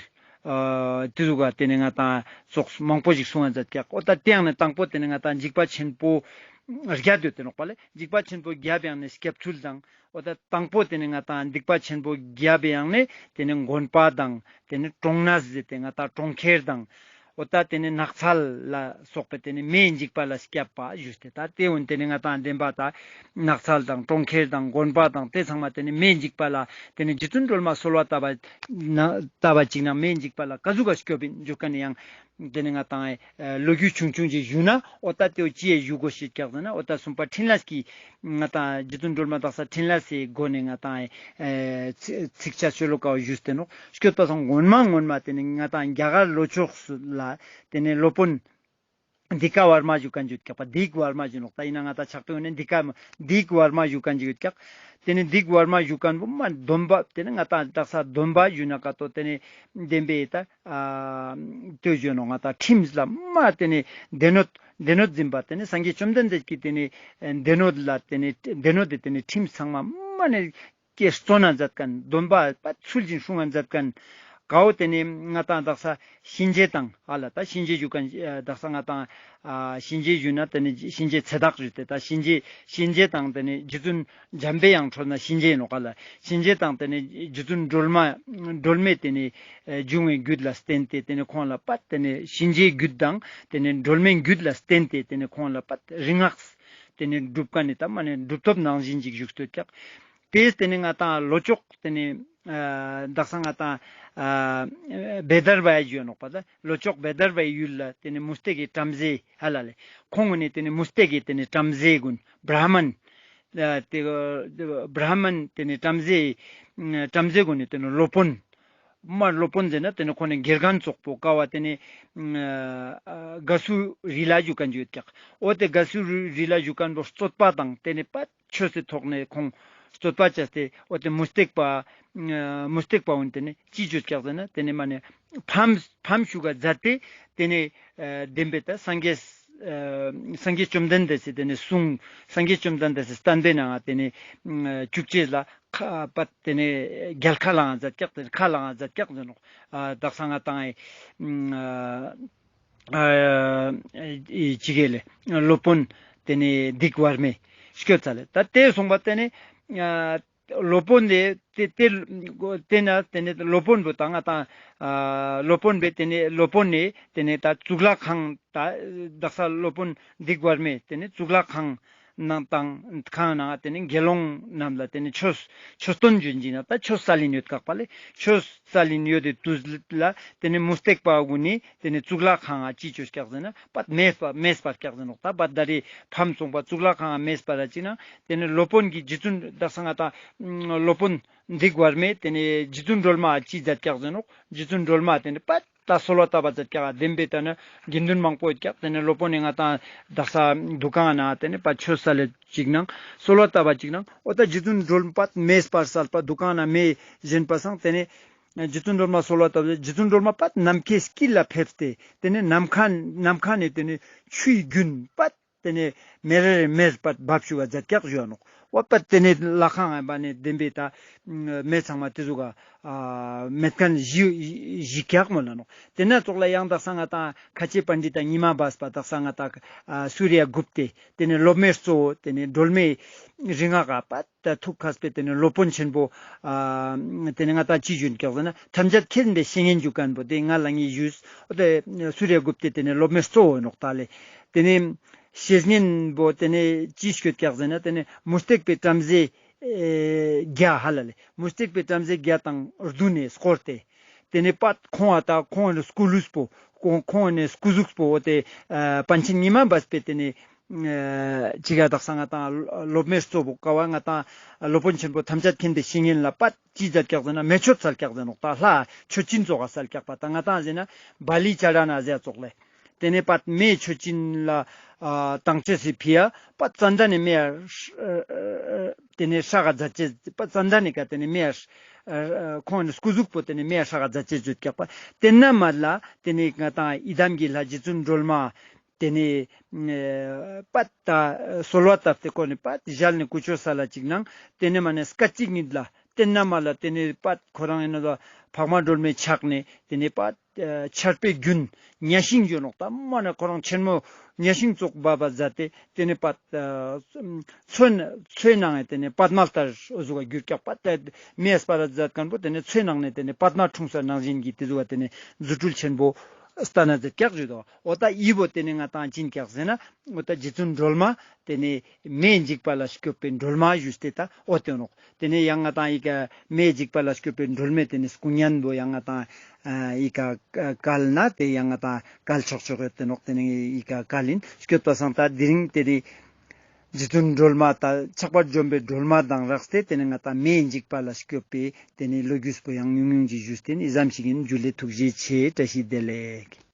ཨ་ཏེ་ཟུག་ག་ཏེ་ནེ་ང་ཏང་ཙོགས་མང་པོ་ཞིག་གསུང་ང་མཛད་ཀྱག། འོ་ཏ་ཏེ་ཡང་ནེ་དང་པོ་ཏེ་ནེ་ང་ཏང་འཇིགས་པ་ཆེན་པོ་བརྒྱད་ཡོད་དེ་ནོག་པ་ལེ། འཇིགས་པ་ཆེན་པོ་བརྒྱད་ཡང་ནེ་སྐྱོབ་ཚུལ་དང་འོ་ཏ་དང་པོ་ཏེ་ནེ་ང་ཏང་སྡིག་པ་ཆེན་པོ་བརྒྱད་ཡང་ནེ་ཏེ་ནེ་དགོན་པ་དང་ཏེ་ནེ་གྲོང་ན་ཟེར་ཏེ་ང་ཏང་གྲོང་ཁྱེར་དང་འོ་ཏ་ཏེ་ནེ་ནགས་ཚལ་ལ་སོགས་པའི་ཏེ་ནེ་མེའི་འཇིགས་པ་ལ་སྐྱོབ་པ་ཞུས་ཏེ་ཏ་ཏེ་འོན་ཏེ་ནེ་ང་ཏང་ལྡན་པ་ཏ་ནགས་ཚལ་དང་གྲོང་ཁྱེར་དང་དགོན་པ་དང་ཏེ་ཚང་མ་ཏེ་ནེ་མེའི་འཇིགས་པ་ལ་ཏེ་ནེ་རྗེ་བཙུན་སྒྲོལ་མ་གསོལ་བ་བཏབ་པ་ན་བཏབ་པ་ཅིག་ན་མེའི་འཇིགས་པ་ལ་ཀ་ཟུག་ག་སྐྱོབ་ཨིན་ཞུ་ཁན་ནི་ཡང་ཏེ་ནེ་ང་ཏང་ཨེ་ལོ་རྒྱུས་ཆུང་ཆུང་ཅིག་ཞུ་ན་འོ་ཏ་ཏེ་བོ་ཅི་ཡ་ཞུ་དགོས་ཤེས་ཀྱག་ཟེར་ན་འོ་ཏ་གསུམ་པ་ཕྲིན་ལས་ཀྱི་ང་ཏང་རྗེ་བཙུན་སྒྲོལ་མ་དག་ས་ཕྲིན་ལས་སི་སྒོ་ནེ་ང་ཏང་ཨེ་ཚིག་ཚིགས་བཅད་ཤོ་ལོ་ཀ་བོ་ཞུས་ཏེ་ནོག། སྐྱོད་པ་སང་སྔོན་མ་སྔོན་མ་ཏེ་ནེ་ང་ཏང་རྒྱ་གར་ལྷོ་ཕྱོགས་སུ་ལ་ཏེ་ནེ་སློབ་དཔོན་དི་ཀ་ཝར་མ་ཞུ་ཁན་ཅིག་ཡོད་ཀྱག་པ། དི་ཀ་ཝར་མ་ཞུ་ནོག། ཏ་ཨིན་ན་ང་ཏང་ཕྱག་དཔེ་ཡོད་ནེ་དི་ཀ་དི་ཀ་ཝར་མ་ཞུ་ཁན་ཅིག་ཡོད་ཀྱག། ཏེ་ནེ་དི་ཀ་ཝར་མ་ཞུ་ཁན་བོ་མ་སྡོམ་པ་ཏེ་ནེ་ང་ཏང་དག་ས་སྡོམ་པ་ཞུ་ན་ཀ་ཏོ་ཏེ་ནེ་བདེན་པའི་ཏ་ཨ་ཏེ་ཞུ་ནོག་ང་ཏང་ཁྲིམས་ལ་མ་ཏེ་ནེ་སྡེ་སྣོད་སྡེ་སྣོད་འཛིན་པ་ཏེ་ནེ་སངས་རྒྱས་བཅོམ་ལྡན་འདས་ཀྱི་ཏེ་ནེ་སྡེ་སྣོད་ལ་ཏེ་ནེ་སྡེ་སྣོད་དེ་ཏེ་ནེ་ཁྲིམས་ཚང་མ་མ་ནེ་ཀྱེ་བརྩོན་ན་མཛད་ཁན་སྡོམ་པ་པ་ཚུལ་བཞིན་སྲུང་ང་མཛད་ཁན་ཀ་བོ་ཏེ་ནེ་ང་ཏང་དག་ས་གཤིན་རྗེ་དང་ཨ་ལ་ཏ་གཤིན་རྗེ་ཞུ་ཁན་ཨ་དག་ས་ང་ཏང་ཨ་གཤིན་རྗེ་ཞུ་ན་ཏེ་ནེ་གཤིན་རྗེ་ཚེ་བདག་ཞུ་སྟེ་ཏ་གཤིན་རྗེ་གཤིན་རྗེ་དང་ཏེ་ནེ་རྗེ་བཙུན་འཇམ་པའི་དབྱངས་ཁྲོད་ན་གཤིན་རྗེ་ཨིན་ནོག་ཨ་ལ། གཤིན་རྗེ་དང་ཏེ་ནེ་རྗེ་བཙུན་སྒྲོལ་མ་སྒྲོལ་མའི་ཏེ་ནེ་ཨེ་འབྱུང་བའི་རྒྱུད་ལ་བརྟེན་ཏེ་ཏེ་ནེ་ཁོང་ལ་པ་ཏེ་ནེ་གཤིན་རྗེའི་རྒྱུད་དང་ཏེ་ནེ་སྒྲོལ་མའི་རྒྱུད་ལ་བརྟེན་ཏེ་ཏེ་ནེ་ཁོང་ལ་པ་རིག་སྔགས་ཏེ་ནེ་སྒྲུབ་ཁན་ནི་ཏ་མ་ནེ་སྒྲུབ་ཐབས་ནང་བཞིན་ཅིག་བཞུགས་སྟོད་ཀྱག། ཏེས་ཏེ་ནེ་ང་ཏང་ལྷོ་ཕྱོགས་ཏེ་ནེ་ཨ་དག་ས་ང་ཏང་ཨ་བེ་དར་བའི་ཡུལ་ནོག་པ། ཏ་ལྷོ་ཕྱོགས་བེ་དར་བའི་ཡུལ་ལ་ཏེ་ནེ་མུ་སྟེགས་ཀྱི་བྲམ་ཟེ་ཧ་ལ་ལེ། ཁོང་གུན་ནི་ཏེ་ནེ་མུ་སྟེགས་ཀྱི་ཏེ་ནེ་བྲམ་ཟེ་གུན་བྲ་མན་ཨ་ཏེ་བྲ་མན་ཏེ་ནེ་བྲམ་ཟེ་བྲམ་ཟེ་གུན་ནི་ཏེ་ནེ་སློབ་དཔོན་མ་སློབ་དཔོན་ཟེར་ན་ཏེ་ནེ་ཁོང་ནི་དགེ་རྒན་ཙོགས་པོ་ཀ་བོ་ཏེ་ནེ་ཨ་དགའ་བསུ་རི་ལ་ཞུ་ཁན་ཅིག་ཡོད་ཀྱག། འོ་ཏེ་དགའ་བསུ་རི་ལ་ཞུ་ཁན་བོ་རྩོད་པ་དང་ཏེ་ནེ་པ་ཆོས་སི་ཐོག་ནེ་ཁོང་རྩོད་པ་བཅས་ཏེ་འོ་ཏེ་མུ་སྟེགས་པ་ཨ་མུ་སྟེགས་པ་གུན་ཏེ་ནེ་ཅི་ཅོས་ཀྱག་ཟེར་ན་ཏེ་ནེ་མ་ནེ་ཕམ་ཕམ་ཞུགས་ཀ་མཛད་དེ་ཏེ་ནེ་ཨ་བདེན་པའི་ཏ་སངས་རྒྱས་ཨ་སངས་རྒྱས་བཅོམ་ལྡན་འདས་སི་ཏེ་ནེ་གསུང་སངས་རྒྱས་བཅོམ་ལྡན་འདས་སི་བསྟན་པའི་ནང་ཏེ་ནེ་ཨ་བཅུག་ཅེས་ལ་ཁ་པ་ཏེ་ནེ་རྒྱལ་ཁ་ལའང་མཛད་ཀྱག། ཏེ་ནེ་ཁ་ལའང་མཛད་ཀྱག་ཟེར་ནོག། ཨ་དག་ས་ང་ཏང་ཨ་ཨ་ཨེ་ཅི་གེ་ལེ་སློབ་དཔོན་ཏེ་ནེ་དི་ཀ་ཝར་མའི་སྐྱོད་ཚ་ལེ། ཏ་ཏེ་སོང་པ་ཏེ་ནེ་ཨ་སློབ་དཔོན་ཏེ་ཏེ་ཏེ་ཏེ་ན་ཏེ་ནེ་སློབ་དཔོན་བོ་ཏ་ང་ཏང་ཨ་སློབ་དཔོན་བོ་ཏེ་ནེ་སློབ་དཔོན་ནི་ཏེ་ནེ་ཏ་གཙུག་ལག་ཁང་ཏ་དག་ས་སློབ་དཔོན་དི་ཀ་ཝར་མའི་ཏེ་ནེ་གཙུག་ལག་ཁང་ནང་ཏང་ཁང་ནང་ཏེ་ནེ་དགེ་སློང་རྣམས་ལ་ཏེ་ནེ་ཆོས་ཆོས་སྟོན་བྱོན་ཅིག་ན་ཏ་ཆོས་སལ་ཨིན་ཡོད་ཀྱག་པ་ལེ། ཆོས་སལ་ཨིན་ཡོད་དེ་དུས་ལ་ཏེ་ནེ་མུ་སྟེགས་པ་གུན་ནི་ཏེ་ནེ་གཙུག་ལག་ཁང་ང་ཅི་ཅོས་ཀྱག་ཟེར་ན་པ་མེས་པ་མེས་པར་ཀྱག་ཟེར་ནོག། ཏ་པ་ད་རེ་ཕམ་སོང་པ་གཙུག་ལག་ཁང་ང་མེས་པར་ཅིག་ན་ཏེ་ནེ་སློབ་དཔོན་གྱི་རྗེ་བཙུན་དག་ས་ང་ཏང་སློབ་དཔོན་དི་ཀ་ཝར་མའི་ཏེ་ནེ་རྗེ་བཙུན་སྒྲོལ་མ་ཅི་མཛད་ཀྱག་ཟེར་ནོག། རྗེ་བཙུན་སྒྲོལ་མ་ཏེ་ནེ་པ་ ད་གསོལ་བ་བཏབ་པ་ཛད་ཀྱག། བདེན་པའི་ད་ནི་དགེ་འདུན་མང་པོ་ཡོད་ཀྱག། ཏེ་ནེ་སློབ་དཔོན་ནི་ང་ཏང་དག་ས་འདུ་ཁང་ན་ཏེ་ནེ་པ་ཆོས་སལ་ལེ་ཅིག་ནང་གསོལ་བ་བཏབ་པ་ཅིག་ནང་འོ་ད་རྗེ་བཙུན་སྒྲོལ་མ་པད་མེ་སྤར་སལ་པ་འདུ་ཁང་ན་མེ་བཞེངས་པ་སང་ཏེ་ནེ་རྗེ་བཙུན་སྒྲོལ་མ་གསོལ་བ་བཏབ་རྗེ་བཙུན་སྒྲོལ་མ་པད་ནམ་མཁའི་དཀྱིལ་ལ་ཕེབས་ཏེ་ཏེ་ནེ་ནམ་མཁའ་ནམ་མཁའ་ནེ་ཏེ་ནེ་ཆུའི་རྒྱུན་པད་ཏེ་ནེ་མེ་རེ་རེ་མེར་པད་འབབ་ཅུག་པ་ཛད་ཀྱག་ཞུའ་ནོག། འོ་པད་ཏེ་ནེ་ལྷ་ཁང་ངི་པ་ནེ་བདེན་པའི་ད་མེ་ཚང་མ་ཏེ་ཟུག་ག་མེད་ཁན་ཞི་ཞི་ཀྱག་མོལ་ལ་ནོག། ཏེ་ན་ཙོགས་ལ་ཡང་དག་ས་ང་ཏང་ཁ་ཆེ་པཎྜི་ཏ་ཉི་མ་སྦས་པ་དག་ས་ང་ཏང་སུ་རི་ཡ་གུཔྟེ་ཏེ་ནེ་སློབ་མའི་གཙོ་བོ་ཏེ་ནེ་སྒྲོལ་མའི་རིང་ང་ག་པད་ད་ཐུགས་མཁས་པའི་ཏེ་ནེ་སློབ་དཔོན་ཆེན་པོ་ཨ་ཏེ་ནེ་ང་ཏང་ཅི་ཞུ་ཀྱག་ཟེར་ན་ཐམས་ཅད་མཁྱེན་པའི་བཤེས་གཉེན་ཞུ་ཁན་པོ་ཏེ་ང་ལ་ངའི་ཞུས། འོ་ཏེ་སུ་རི་ཡ་གུཔྟེ་ཏེ་ནེ་སློབ་མའི་གཙོ་བོ་ནོག་ད་ལེ། ཏེ་ནེ་བཤེས་གཉེན་པོ་ཏེ་ནེ་ཅི་སྐྱོད་ཀྱག་ཟེར་ན་ཏེ་ནེ་མུ་སྟེགས་པའི་བྲམ་ཟེ་ཨེ་བརྒྱ་ཧ་ལ་ལེ་མུ་སྟེགས་པའི་བྲམ་ཟེ་བརྒྱ་དང་བདུན་ནེ་སྐོར་ཏེ་ཏེ་ནེ་པད་ཁོང་ཨ་ད་ཁོང་ནི་སྐུ་ལུས་པོ་ཁོང་ཁོང་ནི་སྐུ་གཟུགས་པོ་འོ་ཏེ་ཨ་པཎ་ཆེན་ཉི་མ་སྦས་པའི་ཏེ་ནེ་ཨ་ཅི་ག་དག་ས་ང་ཏང་སློབ་མའི་གཙོ་བོ་ཀ་བ་ང་ཏང་སློབ་དཔོན་ཆེན་པོ་ཐམས་ཅད་མཁྱེན་པའི་བཤེས་གཉེན་ལ་པད་ཅི་ཛད་ཀྱག་ཟེར་ན་མེ་མཆོད་སལ་ཀྱག་ཟེར་ནོག། ད་ལྷ་མཆོད་སྦྱིན་ཙོགས་ག་སལ་ཀྱག་པ་ད་ང་ཏང་ཟེར་ན་བ་ལི་ཅ་ཌ་ན་ཟེར་ཙོགས་ལེ། ཏེ་ནེ་པད་མེ་མཆོད་སྦྱིན་ལ་ཨ་ཏང་ཅེས་སི་ཕི་ཡ་པད་ཙན་དན་ནི་མེ་ཡ་ཏེ་ནེ་ཧྲ་ག་ཛད་ཅེས་པད་ཙན་དན་ནི་ཀ་ཏེ་ནེ་མེ་ཡ་ཁོང་ནི་སྐུ་གཟུགས་པོ་ཏེ་ནེ་མེ་ཡ་ཧྲ་ག་ཛད་ཅེས་ཛད་ཀྱག་པ། ཏེ་ན་མ་ལ་ཏེ་ནེ་ང་ཏང་ཡི་དམ་གྱི་ལྷ་རྗེ་བཙུན་སྒྲོལ་མ་ཏེ་ནེ་ཨ་པད་ད་གསོལ་བ་བཏབ་སྟེ་ཁོ་ནི་པད་ཞལ་ནེ་ཀུ་ཅོ་སལ་ལ་ཅིག་ནང་ཏེ་ནེ་མ་ནེ་སྐད་ཅིག་ཉིད་ལ་ཏེ་ན་མ་ལ་ཏེ་ནེ་པད་ཁོ་རང་ཨིན་ན་འཕགས་མ་སྒྲོལ་མའི་ཕྱག་ནེ་ཏེ་ནེ་པད་ཨ་ཆར་པའི་རྒྱུན་གཉའ་ཤིང་ཡོད་ནོག། ད་མ་ནེ་ཁོ་རང་ཆེན་མོ་གཉའ་ཤིང་ཙོགས་འབབ་པ་ཛད་དེ་ཏེ་ནེ་པད་ཨ་མཚོའི་མཚོའི་ནང་ང་ཏེ་ནེ་པདྨ་ལྟར་འོ་ཟུག་ག་གྱུར་ཀྱག་པ། ཏེ་མེ་སྤར་ཛད་ཁན་པོ་ཏེ་ནེ་མཚོའི་ནང་ནེ་ཏེ་ནེ་པདྨ་འཁྲུངས་ས་ནང་བཞིན་གྱི་ཏེ་ཟུག་ག་ཏེ་ནེ་རྫུ་འཕྲུལ་ཆེན་པོ་སྟན་ན་ཛད་ཀྱག་ཞུ་དོ། འོ་ད་འི་བོ་ཏེ་ནེ་ང་ཏང་ཅི་ཨིན་ཀྱག་ཟེར་ན་འོ་ད་རྗེ་བཙུན་སྒྲོལ་མ་ཏེ་ནེ་མེ་འཇིགས་པ་ལ་སྐྱོབ་པའི་སྒྲོལ་མ་ཞུས་ཏེ་ད་འོ་ཏེ་ནོག། ཏེ་ནེ་ཡང་ང་ཏང་འི་ཀ་མེ་འཇིགས་པ་ལ་སྐྱོབ་པའི་སྒྲོལ་མའི་ཏེ་ནེ་སྐུ་བརྙན་པོ་ཡང་ང་ཏང་ཨ་འི་ཀ་ཀལ་ན་ཏེ་ཡང་ང་ཏང་ཀལ་ཆོག་ཆོག་ཡོད་ཏེ་ནོག། ཏེ་ནེ་འི་ཀ་ཀལ་ཨིན། སྐྱོད་པ་སང་ད་དེ་རིང་ཏེ་ནེ་རྗེ་བཙུན་སྒྲོལ་མ་ད་ཆགས་པ་འཇོམས་པའི་སྒྲོལ་མ་དང་རགས་ཏེ་ཏེ་ནེ་ང་ཏང་མེ་འཇིགས་པ་ལ་སྐྱོབ་པའི་ཏེ་ནེ་ལོ་རྒྱུས་པོ་ཡང་ཉུང་ཉུང་ཅིག་ཞུས་ཏེ་ཨིན། འི་ཙམ་ཞིག་ཨིན། འཇུ་ལེ། ཐུགས་རྗེ་ཆེ། བཀྲ་ཤིས་བདེ་ལེགས།